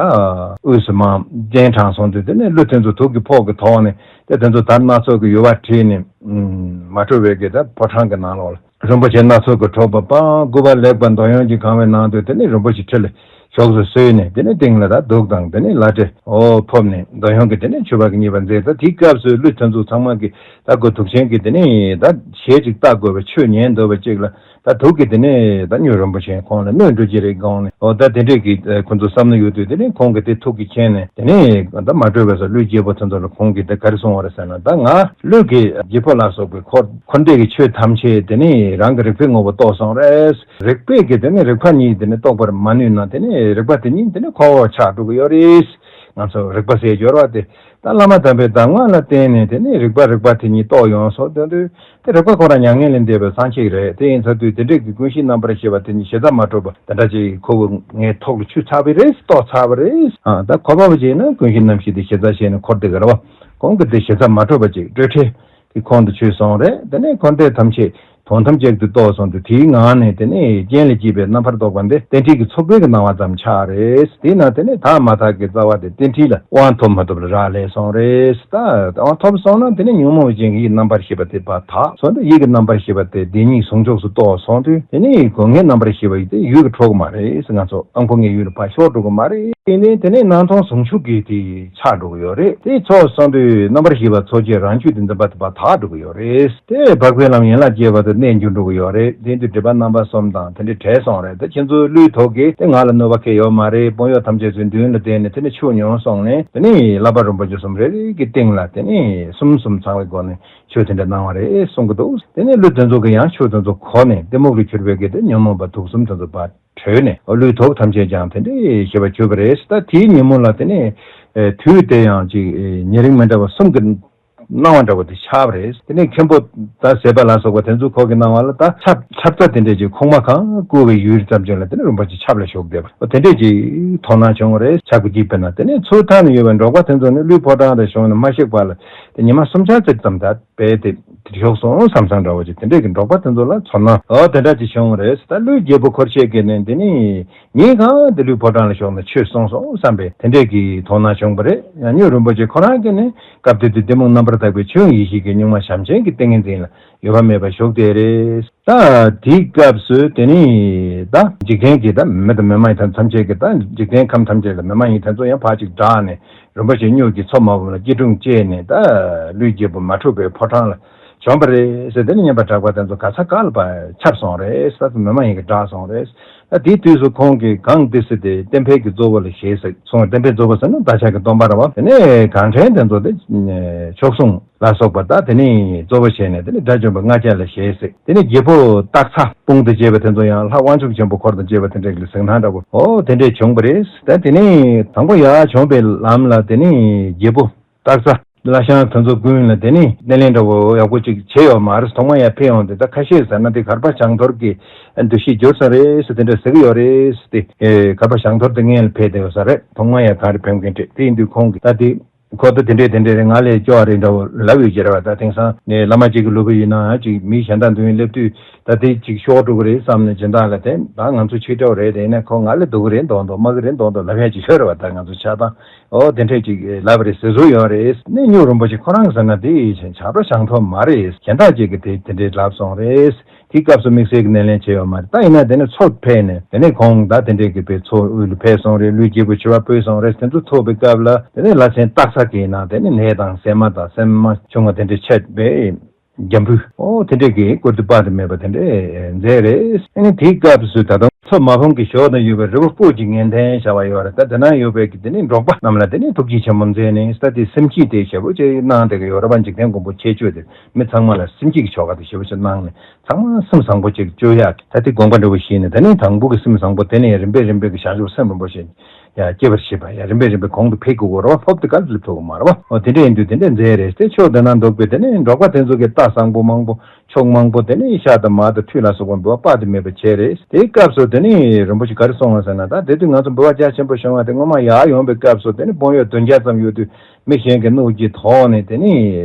དབུས་སུ་མར་སྤྱན་དྲངས་སོང་དུས་དེ་ནས་ཀླུ་དེ་ཚོ་དུག་གི་ཕོག་གི་ཐོག་ནས་དེ་དེ་ཚོ་དར་སྣ་ཚོགས་ཀྱི་ཡུ་བ་ཁྲིད་ནས་མ་གྲོལ་བའི་གི་ད་ཕོ་བྲང་གི་ནང་ལོགས་ལ་རིན་པོ་ཆེ་སྣ་ཚོགས་ཀྱིས་འཁྲུགས་པ་པ་སྐུ་པར་ལེགས་པར་འདོད་ཡོན་གྱིས་གང་བའི་ནང་དུ་དེ་ནས་རིན་པོ་ཆེ་ཁྲི་ལ་ཞོགས་སུ་གསོལ་ནས་དེ་ནས་སྟེང་ལ་ད་གདུགས་དང་དེ་ནས་བླ་བྲེ་འོ་ཕོབ་ནས་འདོད་ཡོན་གྱི་དེ་ནས་མཆོད་པ་གི་མཉེས་པ་མཛད། ད་དེའི་སྐབས་སུ་ཀླུ་དེ་ཚོ་ཚང་མ་གི་ད་དགུ་དུག་ཅན་གྱི་དེ་ནས་ད་ཞལ་ཅིག་ལྟ་དགོས་པའི་ཆོས་ཉན་འདོད་པ་ཅིག་ལ། ད་དུག་གིས་དེ་ནས་ད་སྨྱུག་རིན་པོ་ཆེ་ཁོང་ལ་གནོད་འགྲོ་གི་རེད་དགོངས་ནས། འོ་ད་དེ་འདྲས་ཀྱི་ཁོ་ཚོ་བསམ་བློ་ཡོད་དུས་དེ་ནས་ཁོང་གིས་དེ་ཐུགས་ཀྱིས་མཁྱེན་ནས་དེ་ནས་ད་མ་གྲོལ་བའི་སར་ཀླུའི་རྒྱལ་པོ་དེ་ཚོ་ལ་ཁོང་གིས་དེ་ག་རེ་གསུངས་པ་རེད་ཟེར་ན། ད་ང་ཀླུ་གི་རྒྱལ་པོ་ལ་སོགས་པའི་འཁོར་འཁོར་འདས་ཀྱི་ཆོས་ཐམས་ཅད་དེ་ནས་རང་གི་རིག་པའི་ངོ་བོ་རྟོགས་སོང་རེད། རིག་པས་ཀྱི་དེ་ནས་རིག་པ་ཉིད་དེ་ནས་རྟོགས་པར་མ་ནུས་ན་དེ་ནས་རིག་པ་དེ་ཉིད་དེ་ནས་ཁོ་བོ་ཆགས་འགྲོ་གི་ཡོད་རེད། ང་ཚོ་རིག་པ་ཟེར་སྦྱོར་བ་དེ། ད་བླ་མ་དམ་པའི་གདམས་ངག་ལ་བརྟེན་ནས་དེ་ནས་རིག་པ་རིག་པ་དེ་ཉིད་རྟོགས་ཡོང་སོང་དོན་དུ། དེ་རིག་པ་ཁོ་རང་མྱ་ངན་ལས་འདས་པའི་སངས་རྒྱས་རེད། དེ་ཡིན་ཚར་དུས་དེ་འདྲས་ཀྱི་ཀུན་གཞི་རྣམ་པར་ཤེས་པ་དེ་ཉིད་ཞེ་ས་མ་གྲུབ་པ་དེ་འདྲ་ཅིག་ཁོ་བོ་ངའི་ཐོག་ལ་ཆུད་ཚར་བ་རེད། རྟོགས་ཚར་བ་རེད། ཨ་ད་ཁོ་པ་བ་ཅིག་ན་ཀུན་གཞི་རྣམ་ཤེས་དེ་ཞེ་ས་ཞེས་ནས་འཁོར་དེ་ག་ར་བ་ཁོང་གི་དེ་ཞེ་ས་མ་གྲུབ་པ་ཅིག་སྤྲོས་བྲལ་གྱི་ཁོང་དུ་ཆུད་སོང་རེད། དེ་ནས་འཁོར་འདས་ཐམས་ཅད་དོན་ཐམས་ཅད་དུ་རྟོགས་སོང་དུས་དེའི་ངང་ནས་དེ་ནས་རྐྱེན་ལས་སྐྱེས་པའི་རྣམ་པར་རྟོག་པ་འདི་རྟེན་འབྲེལ་གྱི་ཚོགས་པའི་གི་སྣང་བ་ཙམ་ཆགས་རེད། དེས་ན་དེ་ནས་དག་མ་དག་གི་རྩ་བ་དེ་རྟེན་འབྲེལ་ལ་དབང་ཐོབ་མ་ཐོབ་ལ་རག་ལས་སོང་རེད། ད་དབང་ཐོབ་སོང་ན་དེ་ནས་ཉོན་མོངས་པའི་རྐྱེན་གྱིས་ཡིད་རྣམ་པར་ཤེས་པ་དེ་ཕར་དག་སོང་དུས་ཡིད་ཀྱི་རྣམ་པར་ཤེས་པ་དེ་བདེན་གཉིས་ཟུང་འཇུག་སུ་རྟོགས་སོང་དུས་དེ་ནས་སྒོ་ལྔའི་རྣམ་པར་ཤེས་པ་ཡིས་དེ་ཡུལ་གྱི་འཕྲོག་གི་མ་རེད། ང་ཚོ་དབང་པོ་ལྔའི་ཡུལ་ལ་ཕར་ཤོར་འགྲོ་གི་མ་རེད། དེ་ནས་དེ་ནས་སྣང་སྟོང་ཟུང་འཇུག་གི་དེ་ཆགས་འགྲོ་གི་ཡོད་རེད། དེ་ཚོགས་སོང་དུས་རྣམ་པར་ཤེས་པ་ཚོགས་ཀྱི་རང་རྒྱུད་དེ་འཛིན་པ་དེ་ཕར་དག་འགྲོ་གི་ཡོད་རེད། དེ་འཕགས་པའི་ལམ་ཡན་ལག་བརྒྱད་པ་དེ་གནས་འགྱུར་འགྲོ་གི་ཡོད་རེད། དེ་དུས་སྒྲིབ་པ་རྣམ་པ་གསུམ་དང་དེ་འདྲའི་བྲལ་སོང་རེད། ད་ཁྱེད་ཚོའི་ཀླུའི་ཐོག་གིས་དེ་ང་ལ་གནོད་པ་གང་ཡང་ཡོད་མ་རེད། དཔུང་གཡོག་ཐམས་ཅད་ཚོའི་མདུན་ལ་བསྡད་ནས་དེ་ནས་ཆུ་མྱོང་སོང་ནས་དེ་ནས་བསླབ་པ་རིན་པོ་ཆེ་གསུམ་རེ་རེ་གི་སྟེང་ལ་དེ་ནས་གསུམ་གསུམ་ཚང་བའི་སྒོ་ནས་ཆོས་དེ་འདྲ་གནང་བ་རེད་གསུང་གི་འདུག་དེ་ནས་ཀླུ་དེ་ཚོ་གིས་ཡང་ཆུ་དེ་ཚོ་གོ་ནས་གཏི་མུག་ལས་གྱུར་པའི་གི་དེ་ཉོན་མོངས་པ་དུག་གསུམ་དེ་ཚོ་ཕར་གྲོལ་ནས་ཀླུའི་ཐོག་ཐམས་ཅད་ཀྱང་དེ་འདྲའི་ཞི་བར་གྱུར་པ་རེད། ད་དེའི་ཉིན་མོ་ལ་དེ་ནས་དུས་དེ་ཡང་ཅིག་ཉེ་རིང་མི་འདྲ་བ་གསུམ་གྱི་སྣང་བ་འདྲ་བོ་དེ་ཤར་བ་རེད། དེ་ནས་མཁན་པོ་ད་ཟས་པ་ལ་སོགས་པ་དེ་ཚོ་ཁོ་གི་སྣང་བ་ལ་ད་ཆབ་ཆབ་རྩ་དེ་འདྲས་ཀྱི་ཁུག་མ་གང་བསྐུར་བའི་ཡུལ་ཙམ་ཅིག་ལ་དེ་ནས་རིན་པོ་ཆེ་ཆབ་ལ་ཞུགས་བསྡད་པ་དེ་འདྲས་ཀྱི་དོ་སྣང་བྱུང་བ་རེད། ཆབ་ཀྱི་འཇིགས་པས་ན་དེ་ནས་ཚུར་ཐང་ནས་ཡོད་པའི་འབྲོག་པ་དེ་ཚོ་ནི་ཀླུའི་ཕོ་བྲང་དུ་བྱོན་ནས་མ་གཤེགས་པ་ལ་དེ་ཉི་མ་སུམ་ཆ་ཙམ་ཙམ་ད་དཔེ་དེ་དེར་ཤོག་སོང་བསམ་བསམ་འདྲ་བོ་ཅིག་དེ་འདྲས་ཀྱི་འབྲོག་པ་དེ་ཚོ་ལ་ཚོར་སྣང་འོ་དེ་འདྲ་ཅིག་བྱུང་བ་རེད། ད་ཀླུའི་རྒྱལ་པོ་འཁོར་བཅས་ཀྱིས་ནི་འདི་ནི་ངས་གང་དེ་ཀླུའི་ཕོ་བྲང་ལ་ཞོག་ནས་ཆོས་གསུངས་སོང་བསམ་པའི་དེ་འདྲས་ཀྱི་དོ་སྣང་བྱུང་བ་རེད། ཡང་སྨྱུག་རིན་པོ་ཆེ་ཁོ་རང་གིས་ནི་སྐབས་དེ་དུས་གཏི་མུག་རྣམ་པར་དག་པའི་ཆོས་དབྱིངས་ཡེ་ཤེས་ཀྱི་གཉུག་མ་བྱམས་ཆེན་གྱི་ཏིང་ངེ་འཛིན་ལ་གཡོ་བ་མེད་པར་བཞུགས་བསྡད་རེད། ད་དེའི་སྐབས་སུ་དེ་ནི་ད་འཇིག་རྟེན་གྱི་ད་མི་དང་མི་མ་ཡིན་ཐམས་ཅད་ཀྱི་ད་འཇིག་རྟེན་ཁམས་ཐམས་ཅད་ལ་མི་མ་ཡིན་དེ་ཚོ་ཡང་ཕར་ཅིག་བསྒྲགས་ནས། རིན་པོ་ཆེ་སྨྱུག་གི་མཚོ་མ་ཕམ་ལ་སྐྱིལ་ཀྲུང་བཅས་ནས་ད་ཀླུའི་རྒྱལ་པོ་མ་འཁྲུགས་པའི་ཕོ་བྲང་ལ་བྱོན་པ་རེད་ཟེར། དེ་ནས་སྙན་པ་གྲགས་པ་དེ་ཚོ་ག་ས་ག་ལ་ཕར་ཁྱབ་སོང་རེད། ས་དེ་མི་མ་ཡིན་གྱིས་བསྒྲགས་སོང་རེད། ད་དེའི་དུས་སུ་ཁོང་གིས་གང་འདི་སྲིད་དེ་བསྟན་འཕེལ་གྱི་གཙོ་བོ་ལ་ཞེས་ཟེར་གསུངས། བསྟན་འཕེལ་གཙོ་བོ་ཟེར་ན་བདག་ཅག་གི་སྟོན་པ་རེད་བ། དེ་ནས་གང་དྲན་དེ་ཚོ་དེ་མཆོག་ཟུང་ལ་སོགས་པ་ད་དེ་ནས་གཙོ་བོ་བྱས་ནས་དེ་ནས་དགྲ་བཅོམ་པ་ལྔ་བརྒྱ་ལ་ཞེས་ཟེར། དེ་ནས་རྒྱལ་པོ་སྟག་ཚང་དཔུང་དང་བཅས་པ་དེ་ཚོ་ཡང་ལྷ་དབང་ཕྱུག་ཆེན་པོ་འཁོར་དང་བཅས་པ་དེ་འདྲ་གི་གཟིགས་སྣང་འདྲ་བོ་འོ་དེ་འདྲས་བྱུང་བ་རེད། ད་དེ་ནས་དང་པོ་ཡར་བྱོན་པའི་ལམ་ལ་དེ་ནས་རྒྱལ་པོ་སྟག་ཚང་བླ་ཞང་དེ་ཚོ་ཀུན་ལ་དེ་ནས་སྣེ་ལེན་འདྲ་བོ་ཡག་པོ་ཅིག་བྱས་ཡོད་མ་རེད། ཐོག་མ་ཡར་ཕེབས་ཡོང་དུས་ད་ཁ་ཤས་ཟེར་ན་དེ་གར་པ་བྱང་ཐོར་གྱི་འདུ་ཤེས་འགྱུར་ས་རེད་ཟེར་དེ་འདྲ་ཟེར་གྱི་ཡོད་རེད་ཟེར་ཏེ། གར་པ་བྱང་ཐོར་དེ་སྔོན་ལ་ཕེབས་བསྡད་ཡོད་ས་རེད། ཐོག་མ་ཡར་ག་རེ་ཕེབས་མཁན་དེ་དེ་ཡིན་དུས་ཁོང་གིས་ད་དེ། ཁོ་ད་དེ་འདྲས་དེ་འདྲས་རེད། ང་ལས་སྐྱོ་བ་རེད་འདྲ་བོ་ལབ་ཡོད་ཀྱི་རེད་བ། ད་དེང་སང་ནས་བླ་མ་གཅིག་གི་ལུས་པོ་ཡིན་ནའང་ཅིག་མི་གཞན་དག་མདུན་སླེབས་དུས་ད་དེ་ཅིག་ཤོར་འགྲོ་གི་རེད་བསམ་ནས་སྦྱིན་བདག་ལ་དེ་ད་ང་ཚོ་ཕྱི་དྲགས་རེད། དེ་ཡིན་ན་ཁོ་ང་ལས་སྡུག་གི་རེད་མདོག་མདོག་མ་གི་རེད་མདོག་མདོག་ལབ་ཡ་ཅིག་ཡོད་རེད་བ། ད་ང་ཚོ་ཆགས་སྡང་འོ་དེ་འདྲས་ཅིག་ལབ་རེད་ཟེར་བཟོ་ཡོད་རེད། ནས་སྨྱུག་རིན་པོ་ཆེ་ཁོ་རང་ཟེར་ན་དེ་ཡིན་ཞིང་ཆགས་པ་བྱང་ཐོག་མ་རེད། གཞན་དག་ཅིག་གིས་དེ་དེ་འདྲས་ལབ་སོང་རེད། དེའི་སྐབས་སུ་དམིགས་བསལ་གྱི་སྣེ་ལེན་བྱས་ཡོད་མ་རེད། ད་ཡིན་ན་དེ་ནས་མཚོ་ཕེབས་ནས་དེ་ནས་ཁོང་ད་དེ་འདྲས་ཀྱི་དཔེ་མཚོ་དབུས་ལ་ཕེབས་སོང་རེད། ཀླུའི་རྒྱལ་པོ་མཆོད་པ་ཕུལ་སོང་རེད། དེ་ཚོ་ཐུག་པའི་སྐབས་ལ་དེ་ནས་ལྷ་ཆེན་སྟག་ཚང་གི་ནང་དེ་ནས་ནད་དང་སྲན་མ་དང་སྲན་མ་ཆུང་བ་དེ་འདྲས་ཆད་པས་རྒྱ་འབུལ་འོ་དེ་འདྲས་ཀྱི་བཀུར་སྟི་དཔག་ཏུ་མེད་པ་དེ་འདྲས་མཛད་རེད། ཨ་ནི་དེའི་སྐབས་སུ་ད་དུང་མཚོ་མ་ཕམ་གྱི་ཞོལ་དུ་ཡོད་པའི་རི་བོ་སྤོས་ཀྱི་ངན་ལྡན་བྱ་བ་ཡོད་རེད། ད་དེ་ན་ཡོད་པའི་དེ་ནས་འབྲོག་པ་རྣམས་ལ་དེ་ནས་ཐུགས་རྗེ་ཆེན་པོ་མཛད་ནས་ད་དེ་སེམས་བསྐྱེད་དེ་ཞེ་པོ་ཅིག་གནང་བསྡད་ཀྱི་ཡོད་རེད་བ། འཇིག་རྟེན་མགོན་པོ་ཁྱད་ཆོས་དེ། མི་ཚང་མ་ལ་སེམས་བསྐྱེད་ཀྱི་ཆོ་ག་དེ་ཞེ་པོ་ཅིག་གནང་ནས་ཚང་མ་སེམས་བཟང་པོ་ཅིག་སྤྱོད་ཡག་ད་དེ་དགོངས་པ་འདྲ་བོ་བཞེས་ནས་དེ་ནས་དང་པོ་གི་སེམས་བཟང་པོ་དེ་ནས་རིམ་པས་རིམ་པས་ཀྱི་བྱང་ཆུབ་སེམས་རིན་པོ་ཆེ་ ཡ་སྐྱེ་བར་བྱེད་པ་ཡ་རིམ་པས་རིམ་པས་གོང་དུ་འཕེལ་དགོས་གོ་རེད་བ། ཕོབ་དེ་ག་ལ་སླེབས་ཐུབ་ཀྱི་མ་རེད་བ། འོ་དེ་འདྲ་ཡིན་དུས་དེ་འདྲ་མཛད་རེད་དེ། ཕྱོགས་དེ་ན་འདུག་པའི་དེ་ནས་འབྲོག་པ་དེ་ཚོ་གི་རྟ་བཟང་པོ་མང་པོ་ཕྱུགས་མང་པོ་དེ་ནས་ཤ་དང་མར་དང་ཁྲུས་ལ་སོགས་པ་འབུལ་བ་དཔག་ཏུ་མེད་པ་བྱས་རེད། དེའི་སྐབས་སུ་དེ་ནས་རིན་པོ་ཆེ་ག་རེ་གསུངས་པ་ཟེར་ན། ད་དེ་དུས་ང་ཚོ་འབུལ་བ་རྒྱ་ཆེན་པོ་བྱུང་བ་དེ་སྔོན་མ་ཡར་ཡོང་པའི་སྐབས་སུ་དེ་ནས་དཔོན་གཡོག་བདུན་བརྒྱ་ཙམ་ཡོད་དུས། མི་གཞན་གྱི་གནོད་ཀྱི་ཐོག་ནས་དེ་ནས་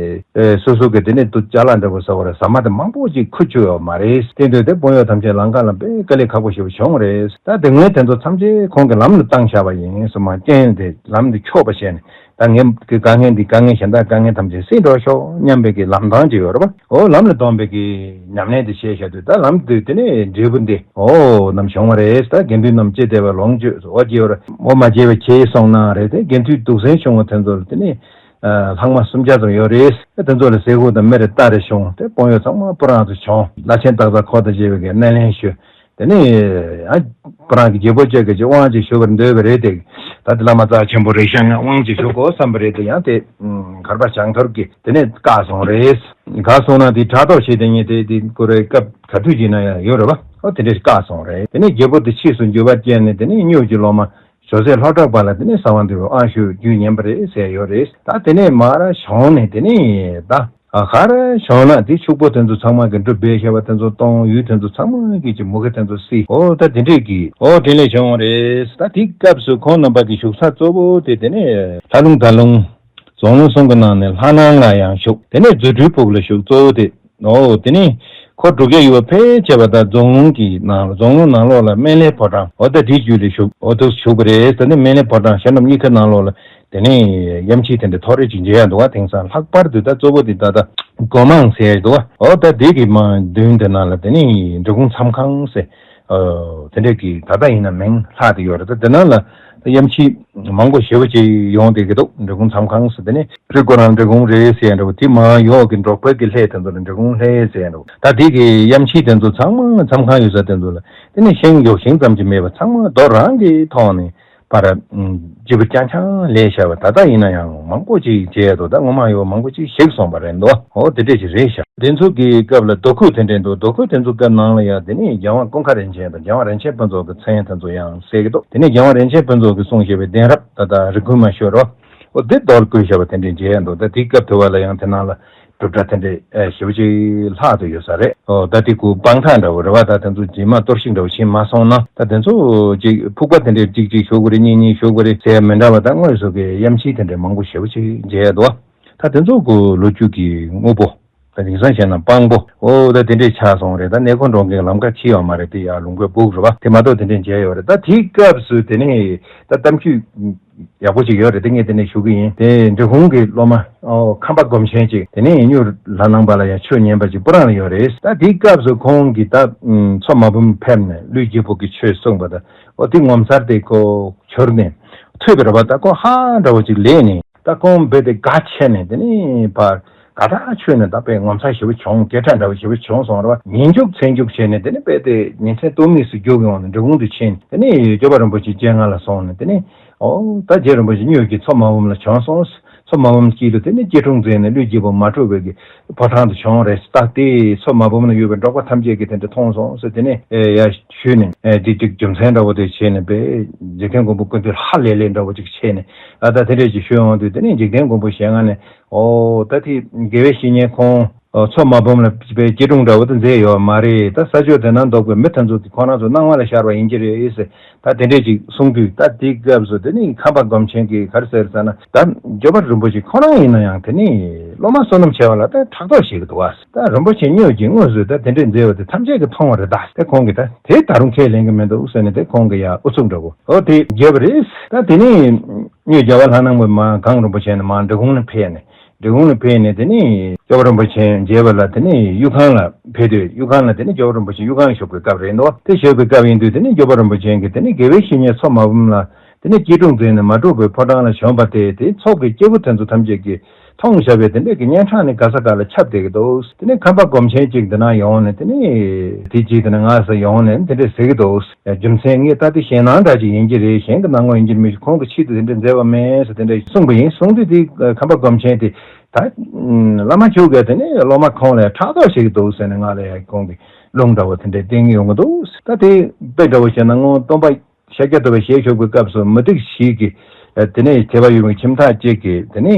ཨེ་སོ་སོ་གི་དེ་ནས་དུ་ཅ་ལག་འདྲ་པོ་ཟ་བ་རེད། ཟ་མ་དེ་མང་པོ་ཅིག་ཁུར་བཅུག་ཡོད་མ་རེད། དེ་དུས་དེ་དཔོན་གཡོག་ཐམས་ཅད་ལམ་ཁ་ལ་དཔེ་དཀའ་ལས་ཁག་པོ་ཞེ་པོ་བྱུང་རེད། ད་དེ་སྔོན་དེ་ཚོ་ཐམས་ཅད་ཁོང་གིས་ལམ་ལ་བཏང་བཞག་པ་ཡིན་སོ་མ། རྐྱེན་དེ་ལམ་དེ་འཁྱོག་པ་བྱས་ནས། ད་ངའི་གི་དཀའ་ངལ་འདི་དཀའ་ངལ་གཞན་དག་དཀའ་ངལ་ཐམས་ཅད་སེལ་འགྲོ་ཤོག་སྙམ་པའི་གི་ལམ་སྟོན་ཅིག་ཡོད་རེད་པ། འོ་ལམ་ལ་སྟོན་པའི་གི་ཉམས་ལེན་དེ་བྱས་བཞག་དུས། ད་ལམ་དུ་དེ་ནས་འབྲས་བུ་འདི་འོ་རྣམས་བྱུང་བ་རེད། ད་དགེ་འདུན་རྣམས་ཅི་བདེ་བ་ལོངས་སྤྱོད་འོ་བརྗེ་བར་འོ་མ་བརྗེ་བ་གྱིས་སོང་ན་རེད་དེ། དགེ་འདུན་སྡུག་སྲན་ཆུང་བ་དེ་ཚོ་ལ་དེ་ནས་ལྷག་མ་སུམ་བརྒྱ་ཙམ་ཡོད་རེད། དེ་ཚོ་ལ་ཟས་གོས་དང་མེ་རེ་རྟ་རེ་བྱུང་སྟེ། དཔོན་གཡོག་ཚང་མ་སྤུ་རང་དུ་བྱོན། བླ་ཆེན་སྟག་ཚང་ཁོ་དང་བཅས་པའི་གི་སྣེ་ལེན་ཞུས། དེ་ནས་ཡང་ཁོ་རང་གི་རྒྱལ་པོ་བཅས་ཀྱི་དབང་ཅིག་ཞུ་བར་འདོད་པ་རེད་དེ། ད་དེ་བླ་མ་རྩ་ཆེན་པོ་རེད་ཤག་ང་དབང་ཅིག་ཞུ་དགོས་བསམ་པ་རེད་དེ། ཡང་དེ་མགར་པ་བྱང་ཐོར་གྱིས་དེ་ནས་བཀག་སོང་རེད། བཀག་སོང་ན་དེ་ཕྲག་དོག་བྱས་དེ་ཉིད་དེ་དེ་ཁོ་རའི་སྐབས་ག་དུས་ཡིན་ན་ཡང་ཡོད་རེད་པ། ཨོ་དེ་འདྲས་བཀག་སོང་རེད། དེ་ནས་རྒྱལ་པོ་དེ་ཕྱིས་སུ་འགྱུར་བ་སྐྱེས་ནས་དེ་ནས་སྨྱོས་ཀྱི་སློབ་མ་ཇོ་སྲས་ལྷོ་བྲག་པ་ལ་དེ་ནས་གསང་བ་འདུས་པའི་དབང་ཞུ་རྒྱུ་ཉན་པ་རེད་ཟེར་ཡོད་རེད། ད་དེ་ནས་མར་བྱོན་ནས་དེ་ནས་ད། ཨ་གར་བྱུང་ན་དེ་ཕྱུག་པོ་དེ་ཚོ་ཚང་མ་གི་འབྲུ་སྦས་བཞག་པ་དེ་ཚོ་གཏོང་། ཡུལ་དེ་ཚོ་ཚང་མ་གི་ཅིག་མུ་གེ་དེ་ཚོ་སེལ། ཨོ་ད་དེ་འདྲས་ཀྱི་ཨོ་དེ་ལས་བྱུང་བ་རེད། ད་དེའི་སྐབས་སུ་ཁོང་རྣམ་པ་གི་བཞུགས་ས་གཙོ་བོ་དེ་དེ་ནས་ལྷ་ལུང་དར་ལུང་རྫོང་ལུང་གསུམ་གི་ནང་ནས་ལྷ་ནང་ལ་ཡང་བཞུགས། དེ་ནས་རྫུ་འཕྲུལ་ཕུག་ལ་བཞུགས། གཙོ་བོ་དེ་ཨོ་དེ་ནས་ཁོ་འབྲུག་རྒྱལ་ཡུལ་བ་ཕལ་ཆེ་བ་ད་རྫོང་ལུང་གི་ནང་རྫོང་ལུང་ནང་ལོགས་ལ་སྨན་བླའི་ཕོ་བྲང་། ཨོ་ད་དེའི་རྒྱུད་ལ་བཞུགས། ཨོ་དུ་བཞུགས་པ་རེད། ད་ནི་སྨན་བླའི་ཕོ་བྲང་ཤར་ནུབ་གཉིས་ཀ་ནང་ལོགས་ལ། དེ་ནས་ཡམ་ཆི་དེ་འདྲ་ཐོག་རེ་ཅིག་མཇལ་ཡ་འདུག་བ། དེང་སང་ལྷག་པར་དུ་ད་གཙོ་བོ་དེ་ད་ལྟ་སྒོ་མང་ཟེར་ཡ་འདུག་བ། འོ་ད་དེ་གི་མ་མདུན་དེ་ནང་ལ་དེ་ནས་འབྲི་གུང་མཚམས་ཁང་ཟེར། ཨོ་དེ་འདྲ་གི་ད་ལྟ་ཡིན་ན་མིང་ལྷག་དེ་ཡོད་རེད། ད་དེ་ནང་ལ་ད་ཡམ་ཆི་མང་པོ་ཞེ་པོ་ཅིག་ཡོང་བསྡད་ཀྱི་འདུག་འབྲི་གུང་མཚམས་ཁང་ཟེར། དེ་ནས་རི་མགོ་རང་འབྲི་གུང་རེད་ཟེར་ཡ་འདྲ་བོ། དེ་མ་འོག་གི་འབྲོག་པའི་གི་ལྷས་དེ་ཚོ་ལ་འབྲི་གུང་ལྷས་ཟེར་ཡ་འདྲ་བོ། ད་དེ་གི་ཡམ་ཆི་དེ་ཚོ་ཚང་མ་མཚམས་ཁང་ཡོད་ས་དེ་ཚོ་ལ་དེ་ནས་ཤིང་ཡོད། ཤིང་ཙམ་གྱི་མེད་པ་ཚང་མ་རྡོ་རང་གི་ཐོག་ནས། པར་ལྗིད་པོ་རྐྱང་རྐྱང་ལས་བྱ་བ། ད་ལྟ་ཡིན་ན་ཡང་མང་པོ་ཅིག་བྱས་འདུག་ད་ངོ་མ་ཡོད་མང་པོ་ཅིག་ཞིག་སོང་བ་རེད་འདུག་འོ་དེ་འདྲས་ཅིག་རེད་ཤག་དེ་ཚོ་གི་སྐབས་ལ་རྡོ་ཁུག་དེ་འདྲས་འདུག་རྡོ་ཁུག་དེ་ཚོ་སྐབས་ནང་ལ་ཡང་དེ་ནས་རྒྱལ་དབང་ཀུན་དགའ་རིན་ཆེན་དང་རྒྱལ་དབང་རིན་ཆེན་ཕུན་ཚོགས་ཀྱི་མཚན་དེ་ཚོ་ཡང་གསལ་གི་འདུག་དེ་ནས་རྒྱལ་དབང་རིན་ཆེན་ཕུན་ཚོགས་ཀྱིས་གསུངས་བཞག་པའི་གདན་རབས་ད་ལྟ་རི་ཁུལ་མ་ཤོར་རོ། འོ་དེ་རྡོར་བརྐོས་བཞག་པ་དེ་འདྲས་མཇལ་འདུག་ད་དེའི་སྐབས་དུ་བ་ལ་ཡང་དེ་ནང་ལ། གྲུབ་འབྲས་དེ་འདྲའི་ཞེ་པོ་ཅིག་ལྷག་ཏུ་ཡོད་ས་རེད། ཨོ་ད་དེ་ཁོ་སྤང་ཐང་འདྲ་བོ་རེད་བ། ད་དེ་ཚོ་རྗེས་མ་གཏོར་བཤིག་འདྲ་བོ་ཕྱིན་མ་སོང་ན། ད་དེ་ཚོ་ཅིག་ཕུག་པ་དེ་འདྲའི་གཅིག་གཅིག་ཞོག་གི་རེད། གཉིས་གཉིས་ཞོག་གི་རེད་ཟེར་མི་འདྲ་བ། ད་དངོས་སུ་གི་ཡམ་ཆི་དེ་འདྲའི་མང་པོ་ཞེ་པོ་ཅིག་མཇལ་ཡ་འདུག་ད་དེ་ཚོ་ཁོ་ལོ་རྒྱུས་ཀྱི་དངོས་པོ། ད་དེང་སང་བཤད་ན་དཔང་པོ། ཨོ་ད་དེ་འདྲའི་ཆགས་སོང་རེད། ད་གནས་སྐོར་འགྲོ་མཁན་ལམ་ཁ་ཕྱི་ཡོད་མ་རེད། དེ་ཡར་ལུང་དཀར་སྦུག་རེད་བ། དེ་མ་གཏོགས་དེ་འདྲའི་མཇལ་ཡོད་རེད། ད་དེའི་སྐབས་སུ་དེ་ནས་ད་གཏམ་རྒྱུད། ཡག་པོ་ཅིག་ཡོད་རེད། དེ་ངས་དེ་ནས་ཞུ་གི་ཡིན། དེ་འབྲི་གུང་གི་སློབ་མ་ཨོ་ཁམས་པ་སྒོམ་ཆེན་ཅིག་དེ་ནས་སྨྱུག་ལྷ་ནང་པ་ལ་ཡང་ཆོས་ཉན་པ་ཅིག་སྤུ་རང་ལ་ཡོད་རེད། ད་དེའི་སྐབས་སུ་ཁོང་གིས་ད་མཚོ་མ་འབུམ་ཕེབས་ནས་ཀླུའི་རྒྱལ་པོ་གི་ཆོས་གསུངས་པ་དང་། ཨོ་དེ་ངོ་མཚར་དེ་ཁོ་གྱུར་ནས་ཐོས་པའི་རེད་པ། ད་ཁོ་ཧ་འདྲ་བོ་ཅིག་ལས་ནས་ད་ཁོང་རྦད་དེ་དགའ་ཆེ་ནས་དེ་ནས་ཕར་དགའ་ཐག་ཆོད་ནས་ད་དཔེ་ངོ་མཚར་ཞེ་པོ་བྱུང་། སྐད་གྲགས་འདྲ་བོ་ཞེ་པོ་བྱུང་སོང་རེད་པ། ཉིན་རྒྱུག་མཚན་རྒྱུག་བྱས་ནས་དེ་ནས་རྦད་དེ་ཉིན་མཚན་སྟོང་མིག་སུ་རྒྱུག་ཡོང་ནས་འབྲི་གུང་དུ་ཕྱིན། དེ་ནས་སྐྱོབ་པ་རིན་པོ་ཆེའི་སྤྱན་སྔ་ལ་སོང་ནས་དེ་ནས། ཨོ་ད་རྗེ་རིན་པོ་ཆེ་སྨྱུག་གི་མཚོ་མ་འབུམ་ལ་བྱོན་སོང་། མཚོ་མ་འབུམ་དཀྱིལ་དུ་དེ་ནས་སྐྱིལ་ཀྲུང་མཛད་ནས་ཀླུའི་རྒྱལ་པོ་མ་གྲུབ་པའི་གི་ཕོ་བྲང་དུ་བྱོན་རེད། ད་དེ་མཚོ་མ་འབུམ་ན་ཡོད་པའི་འབྲོག་པ་ཐམས་ཅད་ཀྱིས་དེ་འདྲ་མཐོང་སོང་ཟེར། དེ་ནས་ཨེ་ཡ་ཞུས་ནས་ཨེ་དེ་ཅིག་རྒྱུ་མཚན་འདྲ་བོ་དེ་བྱས་ནས་པས་འཇིག་རྟེན་མགོན་པོ་ཀུན་འདུས་ཧ་ལས་ལས་འདྲ་བོ་ཅིག་བྱས་ནས། ཨ་ད་དེ་འདྲས་ཅིག་ཞུས་འོང་དུས་དེ་ནས་འཇིག་རྟེན་མགོན་པོ་ཞལ་སྔ་ནས། ཨོ་ད་དེ་དགེ་བའི་བཤེས་གཉེན་ཁོང་། ཨོ་མཚོ་མ་འབུམ་ལ་པའི་སྐྱིལ་ཀྲུང་འདྲ་བོ་དེ་མཛད་ཡོད་མ་རེད། ད་ས་ཕྱོགས་དེ་ན་འདུག་པའི་མི་དེ་ཚོ་དེ་ཁོ་རང་ཚོ་སྣང་བ་ལ་ཤར་བ་ཡིན་གྱི་རེད་ཟེར། ད་དེ་འདྲས་ཅིག་གསུང་དུས། ད་དེའི་སྐབས་སུ་དེ་ནི་ཁམས་པ་སྒོམ་ཆེན་གྱིས་ག་རེ་ཟེར་ཟེར་ན། ད་འབྱོར་པ་རིན་པོ་ཆེ་ཁོ་རང་ཡིན་ན་ཡང་དེ་ནི་སློབ་མ་བསོད་ནམས་ཆེ་བ་ལ་ད་ཕྲག་དོག་བྱེད་ཀྱི་འདུག་བ། ད་རིན་པོ་ཆེ་སྨྱོས་ཀྱིས་དངོས་སུ་ད་དེ་འདྲས་མཛད་པ་དེ་ཐམས་ཅད་ཀྱིས་མཐོང་བ་རེད། ད་དེ་ཁོང་གིས་ད་དེ་ད་རུང་ཁས་ལེན་གྱི་མི་འདུག་ཟེར་ནས་དེ་ཁོང་གིས་ཡ་ཨུ་ཚུགས་འདྲ་བོ་ཨོ་དེ་བརྒྱབ་པ་རེད། ད་དེ་ནི་སྨྱོས་རྒྱལ་བ་ལྷ་ནང་པའི་མ་གངས་རིན་པོ་ཆེ་ནས་མ་འབྲི་གུང་ནས་ཕེབས་ནས། འབྲི་གུང་ནས་ཕེབས་ནས་དེ་ནས་སྐྱོབ་པ་རིན་པོ་ཆེ་མཇལ་བ་ལ་དེ་ནས་གཡུ་ཁང་ལ་ཕེབས་དུས། གཡུ་ཁང་ལ་དེ་ནས་སྐྱོབ་པ་རིན་པོ་ཆེ་གཡུ་ཁང་བཞུགས་པའི་སྐབས་རེད་འདུག་དེ་བཞུགས་པའི་སྐབས་ཡིན་དུས་དེ་ནས་སྐྱོབ་པ་རིན་པོ་ཆེ་གིས་དེ་ནས་དགེ་བའི་བཤེས་གཉེན་མཚོ་མ་འབུམ་ལ་དེ་ནས་སྐྱིལ་ཀྲུང་མཛད་ནས་མ་གྲུབ་པའི་ཕོ་བྲང་ལ་བྱོན་པ་དེ། དེ་ཚོགས་ཀྱི་སྐྱེས་བུ་དེ་ཚོ་ཐམས་ཅད་ཀྱིས་མཐོང་བཞག་པའི་དེ་འདྲས་ཀྱི་སྙན་གྲགས་ནི་ག་ས་ག་ལ་ཁྱབ་བསྡད་ཀྱི་འདུག་དེ་ནས་ཁམས་པ་སྒོམ་ཆེན་གཅིག་འདི་ན་ཡོང་ནས་དེ་ནས་དེ་གཅིག་དེ་ནས་ང་ས་ཡོང་ནས་དེ་འདྲས་ཟེར་གྱི་འདུག་རྒྱུ་མཚན་ངས་ད་དེ་ཞེད་སྣང་འདྲ་ཅིག་ཡིན་གྱི་རེད། གཞན་གྱི་སྣང་ངོ་ཡིན་གྱི་མི་ཤེས། ཁོང་གི་ཆེད་དུ་དེ་འདྲ་མཛད་པ་མེད་ཟེར་དེ་འདྲ་གསུངས་པ་ཡིན། གསུངས་དུས་དེ་ཁམས་པ་སྒོམ་ཆེན་དེ་ད་བླ་མ་ཁྱོད་ཀྱིས་དེ་ནས་སློབ་མ་ཁོང་ལ་ཕྲག་དོག་བྱེད་ཀྱི་འདུག་ཟེར་ནས་ང་ལ་ཡ་ཁོང་གི་རླུང་འདྲ་བོ་དེ་འདྲ་བསྟན་གྱི་ཡོང་གི་འདུག་ད་དེ་དཔེ་འདྲ་བོ་བཤད་ན་སྔོན་སྟོན་པ་ ཤཱཀྱ་ཐུབ་པ་ཞལ་བཞུགས་པའི་སྐབས་སུ་མུ་སྟེགས་ཞིག་གིས་དེ་ནས་དད་པ་ཡོད་པའི་ཁྱིམ་བདག་ཅིག་གིས་དེ་ནས་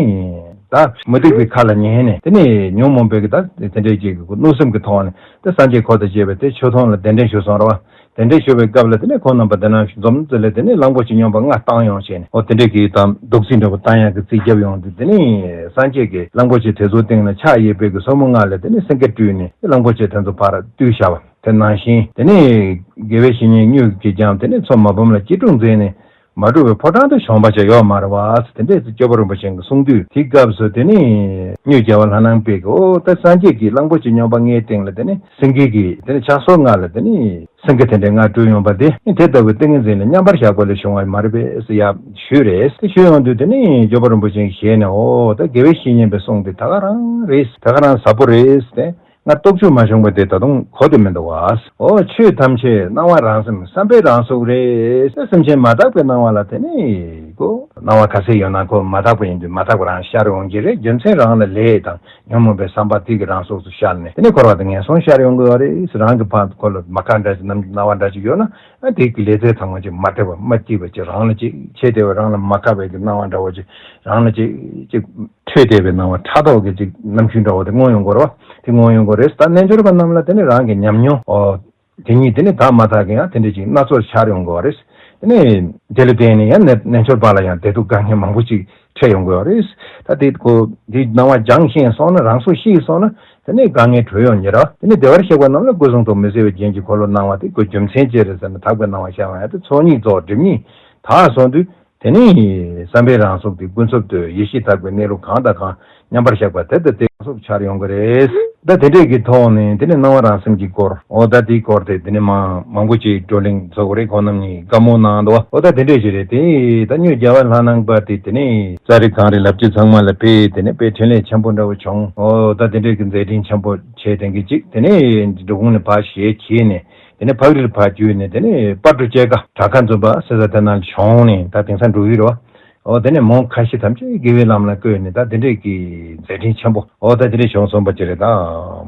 ད་མུ་སྟེགས་པའི་ཁ་ལ་ཉན་ནས་དེ་ནས་ཉོན་མོངས་པའི་གི་ད་དེ་འདྲའི་ཅིག་གི་གནོད་སེམས་ཀྱི་ཐོག་ནས་དེ་སངས་རྒྱས་འཁོར་དང་བཅས་པའི་དེ་ཆོས་ཐུན་ལ་གདན་འདྲེན་ཞུ་སོང་ར་བ། དེ་འདྲའི་ཞུ་བའི་སྐབས་ལ་དེ་ནས་ཁོང་རྣམ་པ་དེ་ན་འཛོམས་ཚུལ་ལ་དེ་ནས་གླང་པོ་ཆེ་སྨྱོན་པ་ལྔ་བཏང་ཡོང་བྱས་ནས་ཨོ་དེ་འདྲའི་གི་དང་རྡོག་རྫིས་འདྲ་པོ་བཏང་ཡག་གི་རྩིས་རྒྱབ་ཡོང་དུས་དེ་ནས་སངས་རྒྱས་ཀྱིས་གླང་པོ་ཆེ་དེ་ཚོའི་སྟེང་ལ་ཕྱག་གཡས་པའི་གི་སོར་མོ་ལྔ་ལས་དེ་ནས་སེང་གེ་སྤྲུལ་ནས་གླང་པོ་ཆེ་དེ་ཚོ་ཕར་བཏུལ་བཞག་པ། དེ་ནང་བཞིན་དེ་ནས་དགེ་བའི་བཤེས་གཉེན་དངོས་ཀྱིས་ཀྱང་དེ་ནས་མཚོ་མ་འབུམ་ལ་སྐྱིལ་ཀྲུང་མཛད་ནས་མ་འགྲོ་བའི་ཕོ་བྲང་དུ་བྱོན་པ་ཅིག་ཡོད་མ་རེད་བ། དེ་འདྲས་སུ་སྐྱོབ་པ་རིན་པོ་ཆེ་གིས་གསུངས་དུས་དེའི་སྐབས་སུ་དེ་ནས་གཉོས་རྒྱལ་བ་ལྷ་ནང་པས་ཀྱི་ཨོ་ད་སངས་རྒྱས་ཀྱིས་གླང་པོ་ཆེ་སྨྱོན་པ་ལྔའི་སྟེང་ལ་དེ་ནས་སེང་གེ་གི་དེ་ནས་ཕྱག་སོར་ལྔ་ལ་དེ་ནས་སེང་གེ་དེ་འདྲས་ལྔ་སྤྲུལ་ཡོང་པ་དེ་དེ་ལྟ་བུའི་ཏིང་ངེ་འཛིན་ལ་མཉམ་པར་བཞག་པ་ལས་བྱུང་བ་མ་རེད་པས་ཟེར་ཡ་ཞུས་རེད། དེ་ཞུས་ཡོང་དུས་དེ་ནས་སྐྱོབ་པ་རིན་པོ་ཆེ་གི་ཞལ་ནས་ཨོ་ད་དགེ་བའི་བཤེས་གཉེན་པའི་གསུང་དེ་ད་ག་རང་རེད། ད་ག་རང་ཟབ་པོ་རེད་དེ། ང་སྟོབས་བཅུ་མ་བྱུང་བ་དེ་ད་དུང་གོ་དེ་མི་འདུག་བ། ཨོ་ཆོས་ཐམས་ཅད་སྣང་བ་རང་སེམས་བསམ་པའི་རང་གཟུགས་རེད། སེམས་ཅན་མ་དག་པའི་སྣང་བ་ལ་དེ་ནི་ཁོ་སྣང་བ་ག་ཚད་ཡོད་ན་ཁོ་མ་དག་པ་ཡིན་དུས་མ་དག་པ་རང་ཤར་འོང་གི་རེད། རྒྱུ་མཚན་རང་ལ་ལས་དང་ཉོན་མོངས་པའི་བསམ་པ་དེ་གི་རང་གཟུགས་སུ་ཤར་ནས་དེ་ནི་འཁོར་བ་དང་ངན་སོང་ཤར་ཡོང་གི་ཡོད་རེད། རང་གི་ཕ་ཁོ་ལ་མ་དག་འདྲ་ཅིག་སྣང་སྣང་བ་འདྲ་ཅིག་ཡོད་ན་ཨ་དེ་གི་ལས་རྫས་ཚང་མ་ཅིག་མ་བདེ་བ་མ་སྐྱིད་པ་ཅིག་རང་ལ་ཅིག་ཆེ་བདེ་བ་རང་ལ་མ་དགའ་བའི་གི་སྣང་བ་འདྲ་བོ་ཅིག་རང་ལ་ཅིག་ཅིག་འཕྲོད་བསྡད་པའི་སྣང་བ་ཕྲག་དོག་གི་ཅིག་རྣམ་འགྱུར་འདྲ་བོ་དེ་མངོན་ཡོང་གི་རེད་བ། དེ་མངོན་ཡོང་གི་རེད། ད་རྣལ་འབྱོར་པ་རྣམས་ལ་དེ་ནི་རང་གི་ཉམས་མྱོང་ཨོ་དེ་ཉིད་དེ་ནི་དག་མ་དག་གི་ཡང་དེ་འདྲ་ཅིག་སྣ་ཚོགས་འཆར་ཡོང་གི་རེད། དེ་ནི་དེ་ལ་བརྟེན་ནས་ཡང་རྣལ་རྣལ་འབྱོར་པ་ལ་ཡང་བདེ་སྡུག་དཀའ་ངལ་མང་པོ་ཅིག་འཕྲད་ཡོང་གི་རེད། ད་དེ་ཁོ་དེ་སྣང་བ་སྦྱངས་ཤེས་སོང་ན་རང་སྲོག་ཤེས་སོང་ན་དེ་ནི་དཀའ་ངལ་གྲོལ་ཡོང་ཉེ་ར། དེ་ནི་བདེ་བར་གཤེགས་པ་རྣམས་ལ་སྐུ་གསུང་ཐུགས་མི་ཟད་པའི་རྒྱན་གྱི་འཁོར་ལོ་སྣང་བ་དེ་ཁོ་རྒྱུ་མཚན་ཅི་རེད་ཟེར་ན་དག་པའི་སྣང་བ་ཤར་བ་ཡང་དེ་ཚོགས་གཉིས་རྫོགས་སྒྲིབ་གཉིས་དག་སོང་དུས། དེ་ནས་བསམ་པའི་རང་གཟུགས་དེ་ཀུན་རྫོབ་ཏུ་ཡེ་ཤེས་དག་པའི་གནས་ལུགས་གང་དང་གང་མཉམ་པར་བཞག་པ་དེ་ལྟ་སྟེ་རང་གཟུགས་འཆར་ཡོང་གི་རེད། ད་དེ་འདྲས་ཀྱི་ཐོག་ནས་དེ་ནས་སྣང་བ་རང་སེམས་ཀྱི་སྐོར་འོ་ད་དེའི་སྐོར་དེ་དེ་ནས་མང་མང་པོ་ཅིག་བགྲོ་གླེང་ཚོགས་རེད། ཁོང་རྣམ་གཉིས་བཀའ་མོལ་གནང་འདུག་འོ་ད་དེ་འདྲས་ཞིག་རེད། དེ་ད་གཉོས་རྒྱལ་བ་ལྷ་ནང་པ་དེ་དེ་ནས་ཙཱ་རི་གངས་རི་ལབ་ཅི་ཚང་མ་ལ་ཕེབས་དེ་ནས་དཔེ་འཕྲིན་ལས་ཆེན་པོ་འདྲ་བོ་བྱུང་། འོ་ད་དེ་འདྲས་ཀྱི་མཛད་འཕྲིན་ཆེན་པོ་བྱས་དེང་གི་ཅིག་དེ་ནས་འབྲི་གུང་ནས་ཕར་ཞལ་གྱེས་ནས། དེ་ནས་ཕག་རིར་ཕར་བརྒྱུད་ནས་དེ་ནས་སྤ་གྲོ་སྐྱེས་སྒར་བྲག་དཀར་འཛོམས་པ་ཟེར་ས་དེ་ན་བྱོན་ནས་ད་དེང་སང་འགྲོ་གི་རེད་བ། འོ་དེ་ནས་མོན་ཁ་ཤས་ཐམས་ཅད་དགེ་བའི་ལམ་ལ་བཀོད་ནས་ད་དེ་འདྲས་ཀྱི་མཛད་འཕྲིན་ཆེན་པོ་འོ་ད་དེ་འདྲས་བྱུང་སོང་པ་ཅི་རེད། ད་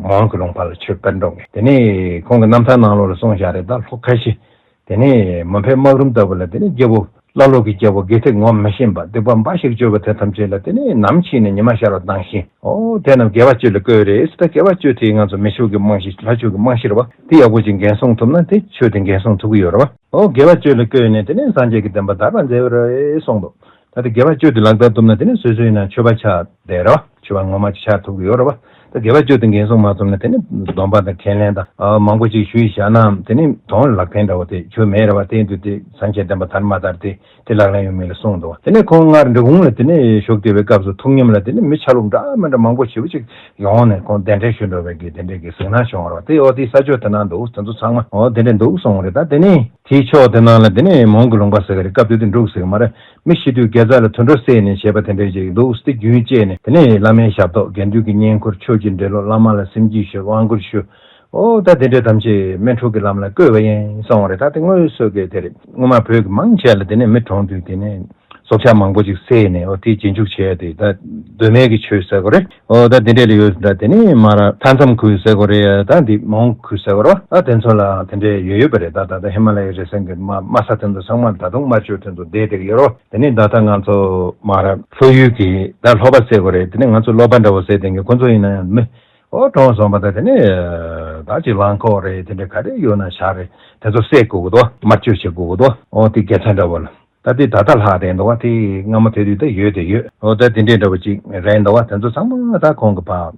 མོན་གྱི་ལུང་པ་ལ་ཆོས་སྤེལ་འགྲོ་མཁན་དེ་ནས་ཁོང་གི་རྣམ་ཐར་ནང་ལོགས་ལ་གསུངས་བཞག་རེད། ད་ལྷོ་ཁ་ཤས་དེ་ནས་མ་ཕེབས་སྨག་རུམ་ལྟ་བུ་ལ་དེ་ནས་རྒྱལ་པོ། ཀླ་ཀློ་གི་རྒྱལ་པོ་དགེ་ཐེག་ངོམས་མི་ཤེས་པ་སྡིག་པ་འབའ་ཞིག་སྤྱོད་པ་དེ་ཐམས་ཅད་ལ་དེ་ནས་ནམ་ཕྱིན་ནས་ཉི་མ་ཤར་བ་དང་བཞིན་ཨོ་དེ་རྣམས་དགེ་བ་བཅུ་ལ་བཀོད་རེད། ད་དགེ་བ་བཅུ་དེ་ང་ཚོ་མི་ཆོས་ཀྱི་རྨང་གཞི་ལྷ་ཆོས་ཀྱི་རྨང་གཞི་རེད་བ། དེ་ཡག་པོ་ཅིག་འགན་སྲུང་ཐུབ་ན་དེ་ཆོས་དེ་འགན་སྲུང་ཐུབ་ཀྱི་ཡོད་རེད་བ། ཨོ་དགེ་བ་བཅུ་ལ་བཀོད་ནས་དེ་ནས་སངས་རྒྱས་ཀྱི་བསྟན་པ་དར་བར་མཛད་པ་རེད་གསུངས་འདུག་ད་དེ་དགེ་བ་བཅུ་དེ་ལག་བསྟར་ཐུབ་ན་དེ་ནས་སོ་སོའི་ནང་ཆོས་པ་ཆགས་བསྡད་རེད་བ། ཆོས་པ་ངོ་མ་ཅིག་ཆགས་ཐུབ་ཀྱི་ཡོད་རེད་བ། ད་དགེ་བ་བཅུ་དེ་འགན་སྲུང་མ་ཐུབ་ན་དེ་ནི་སྡོམ་པ་དང་ཁས་ལེན་དང་ཨ་མང་པོ་ཅིག་ཞུས་བཞག་ན་དེ་ནི་དོན་ལག་ལེན་འདྲ་བོ་དེ་ཆོས་མེད་རེད་བ། དེ་ཡིན་དུས་དེ་སངས་རྒྱས་བསྟན་པ་དར་མ་དར་དེ་དེ་ལག་ལེན་ཡོད་མེད་ལ་གསུངས་འདུག་བ། དེ་ནས་ཁོང་སྔར་འབྲི་གུང་ལ་དེ་ནས་བཞུགས་བསྡད་པའི་སྐབས་སུ་ཐུགས་ཉམས་ལ་དེ་ནས་མི་ཆ་ལུགས་འདྲ་མི་འདྲ་མང་པོ་ཞེ་པོ་ཅིག་ཡོང་ནས་ཁོང་གདན་འདྲེན་ཞུ་འགྲོ་བའི་གི་དེ་འདྲའི་གི་གཟིགས་སྣང་བྱུང་བ་རེད་བ། དེ་འོ་དེ་ས་ཕྱོགས་དེ་ན་འདུག་དེ་ཚོ་ཚང་མ་འོ་དེ་འདྲ་འདུག་གསུངས་པ་རེད། ད་དེ་ནས་དེའི་ཕྱོགས་དེ་ནང་ལ་དེ་ནས་མོན་གྱི་ལུང་པ་ཟེར་གི་རེད། སྐབས་དེ་དུས་འབྲུག་ཟེར་གི་མ་རེད། མི་ཤི་དུས་དགེ་རྩ་ལ་དུད་འགྲོ་བསད་ནས་བྱས་པ་དེ་འདྲ་ཅིག་འདུག་དེ་རྒྱུན་བཅད་ནས་དེ་ནས་བླ་མའི་ཞབས་ཏོག་དགེ་འདུན་གྱི་བསྙེན་བཀུར་ཆོས་ཀྱི་འབྲེལ་ལོག་བླ་མ་ལ་སེམས་བསྐྱེད་ཞུ་དབང་བསྐུར་ཞུ། ཨོ་ད་དེ་འདྲ་ཐམས་ཅད་སྨིན་དྲུག་གི་ལམ་ལ་བཀོད་པ་ཡིན་གསུངས་པ་རེད། ད་དེ་དངོས་སུ་གི་དེ་རེད། སྔོན་མ་བོད་ཀྱི་མང་ཆེ་ལ་དེ་ནས་མི་གྲོངས་དུས་དེ་ནས་སྲོག་ཆགས་མང་པོ་ཅིག་བསད་ནས་ཨོ་དེ་རྗེས་འཇུག་བྱས་ཏེ་ད་གདོད་མའི་གི་ཆོས་ཟེར་དགོས་རེད། ཨོ་ད་དེ་འདྲ་ལ་ཡོད་ད་དེ་ནས་མ་ར་མཐའ་མཚམས་ཁུལ་ཟེར་དགོས་རེད། ད་འདི་མོན་ཁུལ་ཟེར་དགོས་རེད། ད་དེ་ཚོ་ལ་དེ་འདྲ་ཡོད་ཡོད་པ་རེད། ད་ད་ད་ཧི་མ་ལ་ཡའི་རི་སེང་གི་དམའ་དམའ་ས་དེ་ཚོ་ཚང་མ་ད་དུང་དམར་མཆོད་དེ་ཚོ་བསྡད་བསྡད་ཀྱི་ཡོད་རེད། དེ་ནས་ད་ལྟ་ང་ཚོ་མ་ར་ལྷོ་ཡུལ་གྱི་ད་ལྷོ་པ་ཟེར་དགོས་རེད། དེ་ནས་ང་ཚོ་ལྷོ་པ་འདྲ་བོ་ཟེར་དེ་གི་ཁོ་ཚོ་ཡིན་ན་ཡང་མི་ཨོ་གྲོངས་སོང་བ་དང་དེ་ནས་ད་ཅི་ལང་ཁོག་རེད། དེ་འདྲ་ག་རེ་ཡོད་ན་བཞག་རེད། དེ་ཚོ་བསད་དགོས་ཀྱི་འདུག་དམར་མཆོད་བྱེད་དགོས་ཀྱི་འདུག་ཨོ་དེ་དགེ་རྩ་འདྲ་བོ་ལ་ད་དེ་ད་ལྟ་ལྷག་བསྡད་འདུག་བ། དེ་སྔ་མོ་དེ་དུས་ད་ཡོད་དེ་ཡོད། ཨོ་ད་དེ་འདྲའི་འདྲ་བོ་ཅིག་རེད་འདུག་བ། དེ་ཚོ་ཚང་མ་ད་ཁོང་གི་ཕ་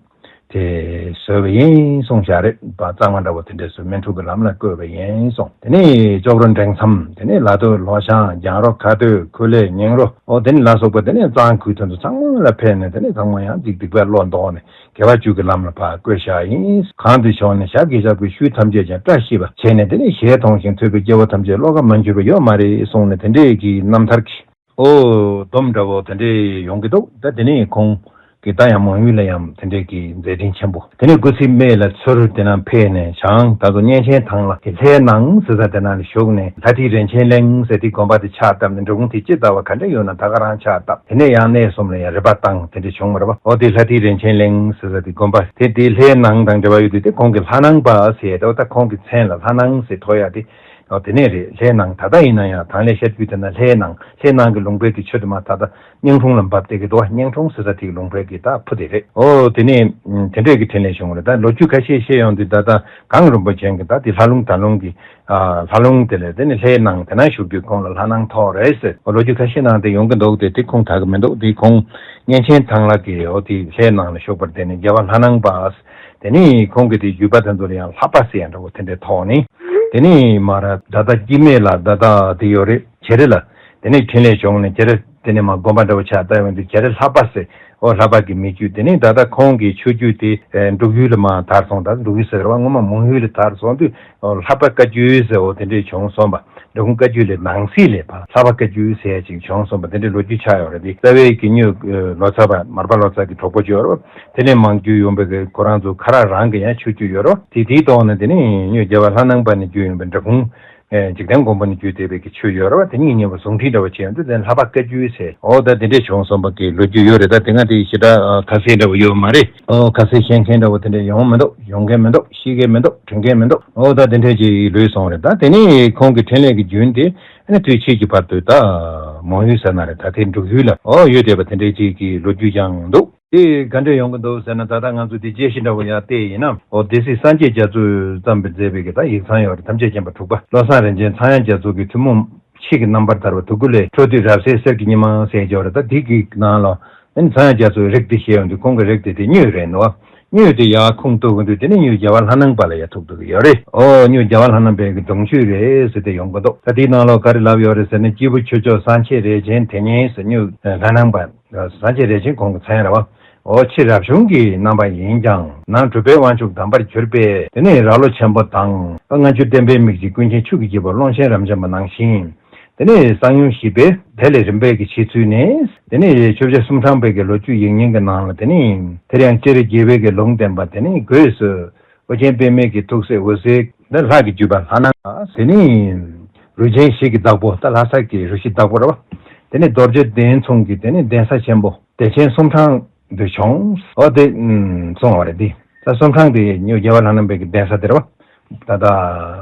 དེ་བཟོས་པ་ཡིན་གསུངས་བཞག་རེད། པ་གཙང་མ་འདྲ་བོ་དེ་འདྲས་སུ་སྨིན་དྲུག་གི་ལམ་ལ་བཀོད་པ་ཡིན་གསུངས། དེ་ནས་ཅོག་རོ་འབྲིང་མཚམས་དེ་ནས་ལ་སྟོད་ལྷོ་བྱང་རྒྱང་རོ་ཁ་སྟོད་ཁུ་ལེ་ཉིང་རོ་ཨོ་དེ་ནས་ལ་སོགས་པ་དེ་ནས་གཙང་ཁུལ་དེ་ཚོ་ཚང་མ་ལ་ཕེབས་ནས་དེ་ནས་ཚང་མ་ཡང་ཅིག་སྡིག་པའི་བློ་ལྡོག་ནས། དགེ་བ་བཅུ་གི་ལམ་ལ་ཕར་བཀོད་བཞག་ཡིན། གང་དུ་བྱུང་ནས་ཞབས་ཀྱིས་བཞག་པའི་ཤུལ་ཐམས་ཅད་ཀྱང་བཀྲ་ཤིས་པ་བྱས་ནས་དེ་ནས་ཞལ་མཐོང་ཞིང་ཐོས་པའི་སྐྱེ་བོ་ཐམས་ཅད་བློ་ཁ་མ་འགྱུར་བ་ཡོད་མ་རེད་གསུངས་ནས་དེ་འདྲས་ཀྱི་རྣམ་ཐར་གྱི་ཨོ་སྡོམ་འདྲ་བོ་དེ་འདྲས་ཡོང་གི་འདུག་ད་དེ་ནས་ཁོང་གིས་ད་ཡང་མང་ཡུལ་ལ་ཡང་དེ་འདྲས་ཀྱི་མཛད་འཕྲིན་ཆེན་པོ་དེ་ནས་སྐུ་ཚེའི་སྨད་ལ་ཚུར་དེ་ན་ཕེབས་ནས་བྱང་ད་གཟོད་གཉན་ཆེན་ཐང་ལ་གི་ལྷའི་ནང་ཟེར་ས་དེ་ན་ལ་བཞུགས་ནས་ལྷ་ཐིག་རིན་ཆེན་གླིང་ཟེར་དེ་དགོན་པ་དེ་ཕྱག་བཏབ་ནས་འབྲི་གུང་དེ་ཅི་ལྟ་བ་ག་འདྲ་ཡོད་ན་ད་ག་རང་ཕྱག་བཏབ། དེ་ནས་ཡང་གནས་གསུམ་ལ་ཡང་རི་པ་བཏང་དེ་འདྲ་བྱུང་བ་རེད་པ། འོ་དེ་ལྷ་ཐིག་རིན་ཆེན་གླིང་ཟེར་ས་དེ་དགོན་པ་དེ་དེ་ལྷའི་ནང་དང་འབྲེལ་བ་ཡོད་དུས་དེ་ཁོང་གི་ལྷ་ནང་པ་ཟེར་ཏེ་འོ་ད་ཁོང་གི་མཚན་ལ་ལྷ་ནང་ཟེར་ཐོགས་ཡ་དེ་ ཨོ་དེ་ནས་རེད། ལྷའི་ནང་ད་ལྟ་ཡིན་ན་ཡང་དང་ལེ་ཤར་རྒྱུད་དེ་ན་ལྷའི་ནང་ལྷའི་ནང་གི་ལུང་པའི་གི་ཆུ་དེ་མ་ད་ལྟ་སྙིང་ཁྲུང་ལ་འབབ་སྟེ་གི་འདུག་སྙིང་ཁྲུང་ཟེར་ས་དེ་གི་ལུང་པའི་གི་ད་ཕུ་དེ་རེད། ཨོ་དེ་ནས་དེ་འདྲས་ཀྱི་འཕྲིན་ལས་བྱུང་བ་རེད། ད་ལོ་རྒྱུས་ཁ་ཤས་བཤད་ཡོང་དུས་ད་ལྟ་གངས་རིན་པོ་ཆེ་གི་ད་དེ་ལྷ་ལུང་ད་ལུང་གི་ལྷ་ལུང་དེ་ལས་དེ་ནི་ལྷའི་ནང་དེ་ན་བཞུགས་དུས་ཁོང་ལ་ལྷ་ནང་ཐོག་རེད་ཟེར། ཨོ་ལོ་རྒྱུས་ཁ་ཤས་ནང་དེ་ཡོང་གི་འདུག་དེ་དེ་ཁུངས་དག་གི་མི་འདུག་དེ་ཁོང་གཉན་ཆེན་ཐང་ལྷ་གི་ཨོ་དེ་ལྷའི་ནང་ལ་བཞུགས་པར་དེ་ནི་རྒྱལ་བ་ལྷ་ནང་པ། དེ་ནས་ཁོང་གི་དེ་བརྒྱུད་པ་དེ་ཚོ་ལ་ཡང་ལྷ་པ་ཟེར་ཡང་འདྲ་བོ་དེ་འདྲའི་ཐོག་ནས། དེ་ནས་མར་ད་ལྟ་སྐྱེ་དམན་ལ་ད་ལྟ་དེ་ཡོད་རེད། བྱེ་རི་ལ་དེ་ནས་འཕྲིན་ལས་བྱུང་ནས་བྱེ་རི་དེ་ནས་མར་དགོན་པ་འདྲ་བོ་ཆགས་བཏབ་ཡོང་དུས་བྱེ་རི་ལྷ་པ་ཟེར། ཨོ་ལྷ་པ་གི་མི་བརྒྱུད། དེ་ནས་ད་ལྟ་ཁོང་གི་ཆོས་བརྒྱུད་དེ་འབྲུག་ཡུལ་ལ་མར་དར་སོང་། ད་འབྲུག་ཡུལ་ཟེར་བ་སྔོན་མ་མོན་ཡུལ་ལ་དར་སོང་དུས་ཨོ་ལྷ་པ་བཀའ་བརྒྱུད་ཟེར་ཨོ་དེ་འདྲས་བྱུང་སོང་བ། འབྲི་གུང་བཀའ་བརྒྱུད་ལས་ནང་གསེས་ལས་ཕར་ལྷ་པ་བཀའ་བརྒྱུད་ཟེར་ཡ་ཅིག་བྱུང་སོང་བ་དེ་འདྲའི་ལོ་རྒྱུས་ཆགས་ཡོད་རེད། དེ་རྩ་བའི་གི་གཉོས་ལོ་ཙཱ་བ་མར་པ་ལོ་ཙཱ་གི་གྲོགས་པོ་ཅིག་ཡོད་རེད། དེ་ནས་མར་བརྒྱུད་ཡོང་བའི་གི་ཁོ་རང་ཚོ་ཁ་རག་རང་གི་ཡང་ཆོས་བརྒྱུད་ཡོད་རེད། དེ་དེའི་ཐོག་ནས་དེ་ནས་གཉོས་རྒྱལ་བ་ལྷ་ནང་པ་ནས་བརྒྱུད་ཡོང་བའི་འབྲི་གུང་འཇིག་རྟེན་མགོན་པོ་ནས་བརྒྱུད་བསྡད་པའི་གི་ཆོས་ཡོད་རེད་བ། དེ་གཉིས་མཉམ་པོ་ཟུང་འབྲེལ་འདྲ་བོ་བྱས་ཡོང་དུས་དེ་ལྷ་པ་བཀའ་བརྒྱུད་ཟེར་ཨོ་ད་དེ་འདྲས་བྱུང་སོང་བ་གི་ལོ་རྒྱུས་ཡོད་རེད། ད་དེ་སྔ་དེ་ཞེ་དྲག་ཁ་གསལ་འདྲ་བོ་ཡོད་མ་རེད། ཨོ་ཁ་གསལ་ཤེས་མཁན་འདྲ་བོ་དེ་འདྲས་ཡོང་མི་འདུག་ཡོང་མཁན་མི་འདུག་ཤེས་མཁན་མི་འདུག་དྲན་མཁན་མི་འདུག་ཨོ་ད་དེ་འདྲས་ཅིག་ལུས་སོང་རེད། ད་དེ་ནས་ཁོང་གི་འཕྲིན་ལས་ཀྱི་རྒྱུན་དེ་ཨ་ནི་དུས་ཕྱིས་ཀྱི་བར་དུ་ད་མང་ཡུལ་ཟེར་ན་རེད། ད་དེ་འབྲུག་ཡུལ་ལ་ཨོ་ཡོད་བསྡད་པ་དེ་འདྲས་ཅིག་གི་ལོ་རྒྱུས་ཀྱང་འདུག་དེ་ག་འདྲས་ཡོང་གི་འདུག་ཟེར་ན་ད་ལྟ་ང་ཚོ་དེ་དཔྱད་གཞི་འདྲ་བོ་ཡར་བལྟས་ཡིན་ན་ཨོ་སྡེ་སྲིད་སངས་རྒྱས་རྒྱ་མཚོས་བརྩམས་པའི་མཛད་པའི་གི་ད་ཡིག་ཚང་ཡོད་རེད། ཐམས་ཅད་མཁྱེན་པ་དྲུག་པ་བློ་བཟང་རིན་ཆེན་ཚངས་དབྱངས་རྒྱ་མཚོ་གི་ཐུན་མོང་ཕྱིས་ཀྱི་རྣམ་པར་ཐར་པ། དུ་ཀཱུ་ལའི་འཕྲོ་འདུས་རབ་གསལ་གསེར་གྱི་སྙེ་མ་ཟེར་ཡོད་རེད། ད་དེ་གི་ནང་ལ་ཨ་ནི་ཚངས་དབྱངས་རྒྱ་མཚོའི་རིགས་དེ་བཤད་ཡོང་དུས་ཁོང་གི་རིགས་དེ་དེ་གཉོས་རེད་འདུག་གཉོས་དེ་ཡར་ཁུངས་གཏུག་གི་འདུག་དེ་ནི་གཉོས་རྒྱལ་བ་ལྷ་ནང་པ་ལ་ཡར་ཐུག་འདུག་གི་ཡོད་རེད། ཨོ་གཉོས་རྒྱལ་བ་ལྷ་ནང་པའི་གི་གདུང་རྒྱུད་རེད་ཟེར་དེ་ཡོང་གི་འདུག་ད་དེའི་ནང་ལ་ག་རེ་ལབ་ཡོད་རེད་ཟེར་ན་སྐྱེས་བུ་ཆོས་མཆོག་སངས་རྒྱས་རས་ཆེན་དེ་ཉིད་ཟེར་གཉོས་ལྷ་ནང་པ་སངས་རྒྱས་རས་ཆེན་ཁོང་གི་མཚན་རེད་བ། ཨོ་ཕྱི་རབ་བྱུང་གི་རྣམ་པ་ཡིན་ཀྱང་ནང་གྲུབ་པའི་དབང་ཕྱུག་དམ་པར་གྱུར་པའི་དེ་ནི་ར་ལོ་ཆེན་པོ་དང་སྔ་འགྱུར་བསྟན་པའི་མིག་གཅིག་ཀུན་མཁྱེན་ཆོས་ཀྱི་སྐྱེས་བུ་ཀློང་ཆེན་རབ་འབྱམས་པ་ནང་བཞིན། དེ་ནས་གསང་ཡུམ་བཞི་པའི་དེ་ལས་རིམ་པས་ཀྱི་ཕྱེ་ཚུལ་ནས་དེ་ནས་ཆོས་རྗེ་གསུམ་འཕྲང་པའི་གི་ལོ་རྒྱུས་ཡིག་རྙིང་གི་ནང་ལ་དེ་ནས་དེར་ཡང་སྤྱིར་རྒྱལ་བའི་གི་ལུང་བསྟན་པ་དེ་ནས་སྒོས་སུ་ཨོ་རྒྱན་པདྨའི་གི་ཐུགས་སྲས་འོད་ཟེར་ནི་ལྷ་གི་བརྒྱུད་པ་ལྷ་ནང་དེ་ནས་རུས་ཆེན་བཞི་གི་བདག་པོ་ད་ལྷ་ས་གི་རུས་བཞི་བདག་པོ་རེད་བ། དེ་ནས་རྡོ་རྗེ་གདན་མཚུངས་ཀྱི་དེ་ནས་གདན་ས་ཆེན་པོ་བདེ་ཆེན་གསུམ་འཕྲང་དུ་བྱུང་། ཨོ་དེ་གསུངས་པ་རེད། དེ་ད་གསུམ་འཕྲང་དེ་གཉོས་རྒྱལ་བ་ལྷ་ནང་པའི་གི་གདན་ས་དེ་རེད་བ། ད་ལྟ་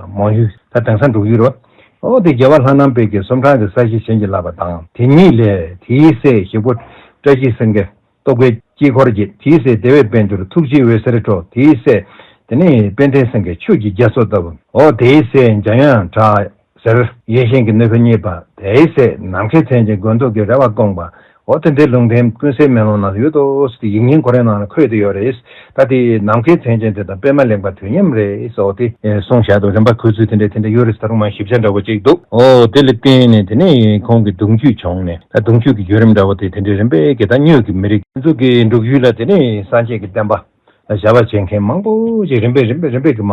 མང་ཡུལ་ད་དེང་སང་འབྲུག་ཡུལ་རེད་བ། ཨོ་དེ་རྒྱལ་བ་ལྷ་ནང་པའི་གི་གསུམ་འཕྲང་གི་ས་གཞི་བྱིན་གྱིས་བརླབས་པ་དང་དེ་ཉིད་ལས་དེའི་སྲས་ཞིག་པོ་བཀྲ་ཤིས་སེང་གེ་རྟོགས་པའི་དཀྱིལ་འཁོར་གྱི་དེའི་སྲས་བདེ་བའི་དཔལ་འབྱོར་ཐུགས་རྗེའི་འོད་ཟེར་འཕྲོ། དེའི་སྲས་དེ་ནི་དཔལ་ལྡན་སེང་གེ་ཆོས་ཀྱི་རྒྱ་མཚོ་ལྟ་བུ། ཨོ་དེའི་སྲས་འཇམ་དབྱངས་གྲགས་ཟེར་ཡེ་ཤེས་ཀྱི་ནུས་པ་བརྙེས་པ། དེའི་སྲས་ནམ་མཁའི་མཚན་ཅན་མགོན་ཐོག་གི་རལ་པ་བཀོད་པ། ཨོ་དེ་འདྲའི་ལུང་བསྟན་ཀུན་གསལ་མེ་ལོང་ནང་ཡོད་དོ་ཟེར་ཏེ་ཡིག་རྙིང་ཁོ་རའི་ནང་ལ་འཁོད་དེ་ཡོད་རེད། ད་དེ་ནམ་མཁའི་མཚན་ཅན་དེ་དང་པདྨ་གླིང་པ་དུས་མཉམ་རེད་ཟེར་ཏེ་གསུངས་བཞག་འདུག་རིམ་པ་འཁོད་ཚུལ་དེ་འདྲ་དེ་འདྲ་ཡོད་རེད་ཟེར་རུང་མ་ཞིབ་ཆ་འདྲ་བོ་ཅིག་འདུག་ཨོ་དེ་ལ་བརྟེན་ནས་དེ་ནས་ཁོང་གི་གདུང་རྒྱུད་བྱུང་ནས་ད་གདུང་རྒྱུད་ཀྱི་བརྒྱུད་རིམ་འདྲ་བོ་དེ་དེ་འདྲའི་རིམ་པས་ཀྱི་ད་གཉོས་ཀྱི་མི་རིགས་ང་ཚོ་གི་འབྲུག་ཡུལ་ལ་དེ་ནས་སངས་རྒྱས་ཀྱི་བསྟན་པ་ལ་ཞབས་པ་བྱེད་མཁན་མང་པོ་ཞིག་རིམ་པས་རིམ་པས་རིམ་པས་ཀྱི་མ་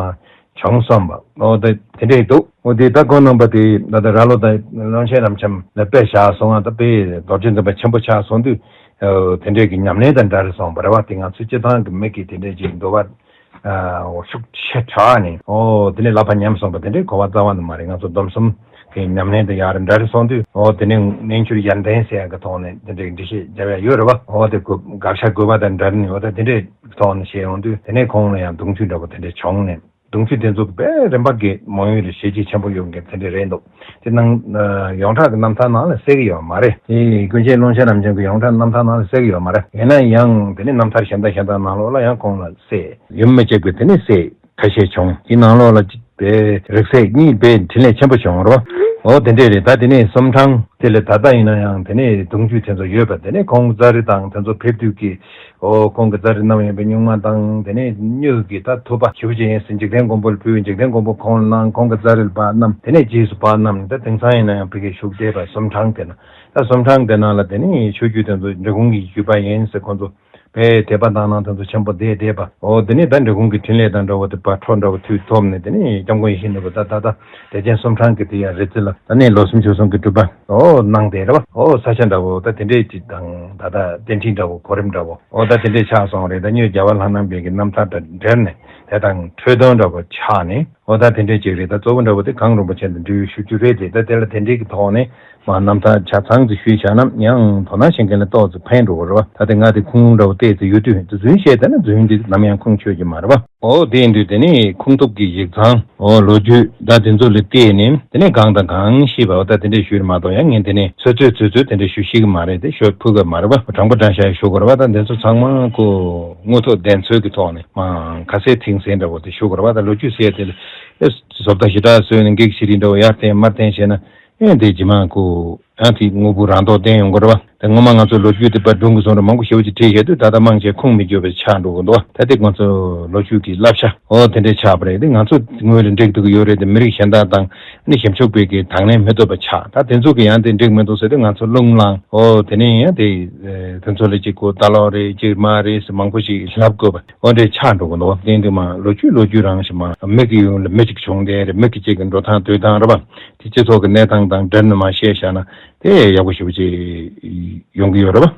བྱུང་སོང་བ། ཨོ་ད་དེ་འདྲས་འདུག་ཨོ་དེ་ད་ཁོང་རྣམ་པ་དེ་ད་ལྟ་ར་ལོ་དང་ཀློང་ཆེན་རབ་འབྱམས་ལ་དཔེ་བཞག་སོང་ང་ད་དཔེ་རྡོ་རྗེ་འཛིན་པ་ཆེན་པོ་ཆགས་སོང་དུས་ཨོ་དེ་འདྲས་ཀྱི་ཉམས་ལེན་དང་འདྲ་རེད་སོང་བ་རེད་བ། དེ་ང་ཚོ་སྤྱི་བཏང་གི་མི་གི་དེ་འདྲས་ཀྱི་འདུལ་བ་ཨོ་ཤུགས་ཆེ་དྲགས་ནས་ཨོ་དེ་ནས་ལག་པ་ཉམས་སོང་བ་དེ་འདྲས་གོ་བ་རྩ་བ་ནས་མ་རེད། ང་ཚོ་སྡོམ་གསུམ་གི་ཉམས་ལེན་དང་ཡག་རེད་འདྲ་རེད་སོང་དུས་ཨོ་དེ་ནས་རྣལ་འབྱོར་ཡར་ལྡན་ཟེར་ཡག་གི་ཐོག་ནས་དེ་འདྲས་འགྲེལ་བཤད་རྒྱབ་ཡག་ཡོད་རེད་བ། ཨོ་དེ་དགག་བྱ་དགོས་པ་དང་འདྲ་ནས་ཨོ་ད་དེ་འདྲས་ཐོག་ནས་བཤད་ཡོང་དུས་དེ་ནས་ཁོང་ལ་ཡང་གདུང་རྒྱུད་འདྲ་པོ་དེ་འདྲས་བྱུང་ནས་གདུང་རྒྱུད་དེ་ཚོ་དཔེ་རིམ་པ་གི་མང་ཡུལ་ལ་བྱས་རྗེས་ཆེན་པོ་ཡོད་མཁན་དེ་འདྲས་རེད་འདུག་དེ་ནང་ཡོངས་གྲགས་ཀྱི་རྣམ་ཐར་ནང་ལ་གསལ་གི་ཡོད་མ་རེད། དེ་ཀུན་མཁྱེན་ཀློང་ཆེན་རབ་འབྱམས་ཀྱི་ཡོངས་གྲགས་རྣམ་ཐར་ནང་ལ་གསལ་གི་ཡོད་མ་རེད། ཡིན་ན་ཡང་དེ་ནས་རྣམ་ཐར་གཞན་དག་གཞན་དག་ནང་ལོགས་ལ་ཡང་ཁོང་ལ་སྲས་ཡུམ་མི་གཅིག་པའི་དེ་ནས་སྲས་ཁ་ཤས་བྱུང་། དེ་ནང་ལོགས་ལ་དཔེ་རིགས་སྲས་གཉིས་དཔེ་འཕྲིན་ལས་ཆེན་པོ་བྱུང་རོ། ཨོ་དེ་འདྲས་རེད། ད་དེ་ནས་གསུམ་འཕྲང་དེ་ལས་ད་ལྟ་ཡིན་ན་ཡང་དེ་ནས་གདུང་རྒྱུད་དེ་ཚོ་ཡོད་པ་དེ་ནས་ཁོང་ཙཱ་རི་དང་དེ་ཚོ་ཕེབས་དུས་ཀྱི་ཨོ་ཁོང་གི་ཙཱ་རི་རྣམ་གཡེང་བའི་སྨྱུག་མ་དང་དེ་ནས་གཉོས་ཀྱི་ད་ཐུབ་པ་ཞེ་པོ་ཅིག་ཡིན་ཟེར་འཇིག་རྟེན་མགོན་པོ་ལ་ཕུལ། འཇིག་རྟེན་མགོན་པོ་ཁོང་ལ་གནང་། ཁོང་གི་ཙཱ་རི་ལ་ཕར་བསྣམས། དེ་ནས་རྗེས་སུ་ཕར་བསྣམས་ནས་ད་དེང་སང་ཡིན་ན་ཡང་ཕ་གིར་བཞུགས་བསྡད་པ་གསུམ་འཕྲང་དེ་ན། ད་གསུམ་འཕྲང་དེ་ནང་ལ་དེ་ནས་ཆོས་བརྒྱུད་དེ་ཚོ་འབྲི་གུང་གི་བརྒྱུད་པ་ཡིན་ཟེར་ཁོང་ཚོ་དཔེ་དད་པ་དང་ནང་དེ་ཚོ་ཆེན་པོ་བསྡད་བསྡད་པ། ཨོ་དེ་ནས་ད་འབྲི་གུང་གི་འཕྲིན་ལས་དང་འདྲ་བོ་དེ་ཕར་འཕྲོ་འདྲ་བོ་མཐུད་ཐོབ་ནས་དེ་ནས་སྐྱབས་མགོན་ཡིད་བཞིན་ནོར་བུ་ད་ད་ད་བདེ་ཆེན་གསུམ་འཕྲང་གི་དེ་ཡང་རི་རྩེ་ལ་ད་ནས་ལོ་གསུམ་ཕྱོགས་གསུམ་གྱི་སྒྲུབ་པ་ཨོ་གནང་བསྡད་རེད་བ། ཨོ་ས་ཆ་འདྲ་བོ་ད་དེ་འདྲས་ཅིག་དང་ད་ད་གདན་ཁྲི་འདྲ་བོ་གོ་རིམ་འདྲ་བོ་ཨོ་ད་དེ་འདྲས་ཆགས་སོང་རེད། ད་གཉོས་རྒྱལ་བ་ལྷ་ནང་པའི་གི་རྣམ་ཐར་དང་འབྲེལ་ནས་དེ་དང་འཕྲོས་དོན་འདྲ་བོ་ཆགས་ནས། ཨོ་ད་དེ་འདྲས་ཅིག་རེད། ད་གཙོ་བོ་འདྲ་བོ་དེ་གངས་རིན་པོ་ཆེ་དང་འབྲེལ་ཡོད་ཞུ་རྒྱུ་རེད་དེ། ད་དེ་ལ་དེ་འདྲས་ཀྱི་ཐོག་ནས་མ་རྣམ་ཐར་ཆ་ཚང་དུ་ཞུས་བཞག་ན་ཡང་དོ་སྣང་བྱེད་མཁན་ལ་ཏོག་ཙམ་ཕན་འགྲོ་གི་རེད་བ། ད་དེ་ང་དེ་ཁུངས་ལུང་འདྲ་བོ་བལྟས་ཚེ་ཡོད་དུས་དེ་རྫུན་བཤད་བསྡད་ན་རྫུན་འདི་ནམ་ཡང་ཁུངས་ཆོད་ཀྱི་མ་རེད་བ། འོ་དེ་ཡིན་དུས་དེ་ནས་ཁུངས་ཐུབ་ཀྱི་ཡིག་ཚང་འོ་ལོ་རྒྱུས་ད་དེ་ཚོ་ལ་བལྟས་ནས་དེ་ནས་གང་དང་གང་ཤེས་པ་འོ་ད་དེ་འདྲས་ཞུས་མ་གཏོགས་ཡང་ངས་དེ་ནས་ཚོད་ཚོད་ཚོད་ཚོད་དེ་འདྲས་ཞུ་ཤེས་ཀྱི་མ་རེད། དེ་ཤོད་ཕོད་ཀྱི་མ་རེད་པ། དྲང་པོ་དྲང་བཞག་ཞུ་དགོས་རེད་པ། ད་དེ་ཚོ་ཚང་མ་ཁོ་དངོས་ཐོག་བདེན་འཚོལ་གྱི་ཐོག་ནས་མ་ཁ་གསལ་ཐིང་གསལ་འདྲ་བོ་དེ་ཞུ་དགོས་རེད་པ། ད་ལོ་རྒྱུས་ཟེར་དེ་ལ་ཨེ་བཟོ་ལྟ་ཞེ་དྲག་བཟོས་ནས་འགེག་ཞི་རིག་འདྲ་བོ་ཡར་བསྟན་མར་བསྟན་བྱས་ན། ཨེ་འདི་ཇི་མ་ཁུ། ཡང་དེ་དངོས་པོ་རང་མདོག་བསྟན་ཡོང་གི་རེད་བ། དེ་སྔོན་མ་ང་ཚོ་ལོ་རྒྱུས་དེ་པར་སྒྲུང་གི་བཟོ་འདྲ་མང་པོ་ཞེ་པོ་ཅིག་བྲིས་བཞག་དུས་ད་ལྟ་མང་ཆེ་ཁུངས་མི་འཁྱོལ་བའི་ཆགས་འགྲོ་གི་འདུག་ད་དེ་ང་ཚོ་ལོ་རྒྱུས་ཀྱི་བསླབ་བྱ་འོ་དེ་འདྲས་ཆགས་པ་རེད། དེ་ང་ཚོ་ངོས་ལ་འགྲིག་འདུག་ཡོད་རེད། དེ་མི་རིགས་གཞན་དག་དང་ནི་ཞིབ་འཇུག་པའི་གི་དང་ལེན་མི་ཐུབ་པ་ཆགས། ད་དེ་ཚོ་གི་ཡང་དེ་འགྲིག་མི་འདུག་ཟེར་དུས་ང་ཚོ་རླུང་ལངས་འོ་དེ་ནས་ཡང་དེ་དེ་ཚོ་ལ་ཅིག་གོ་ལྟ་ལོག་རེད་ཅིག་མ་རེད་ཟེར་མང་པོ་ཞིག་ལབ་དགོས་པ་འོ་འདྲས་ཆགས་འགྲོ་གི་འདུག་དེ་འདུག་མ་ལོ་རྒྱུས་ལོ་རྒྱུས་རང་ཞིག་མ་མི་གི་ཡོང་ལ་མི་ཅིག་བྱུང་དེ་རེད། མི་གི་ཅིག་གི་འགྲོ་སྟངས་སྡོད་སྟངས་རེད་བ། དེ་སྤྱི་ཚོགས་ཀྱི་གནས་སྟངས་དང་འབྲེལ་ནས་མ་བཤད་བཞག་ན་དེ་ཡག་པོ་ཞེ་པོ་ཅིག་ཡོང་གི་ཡོད་རེད་བ།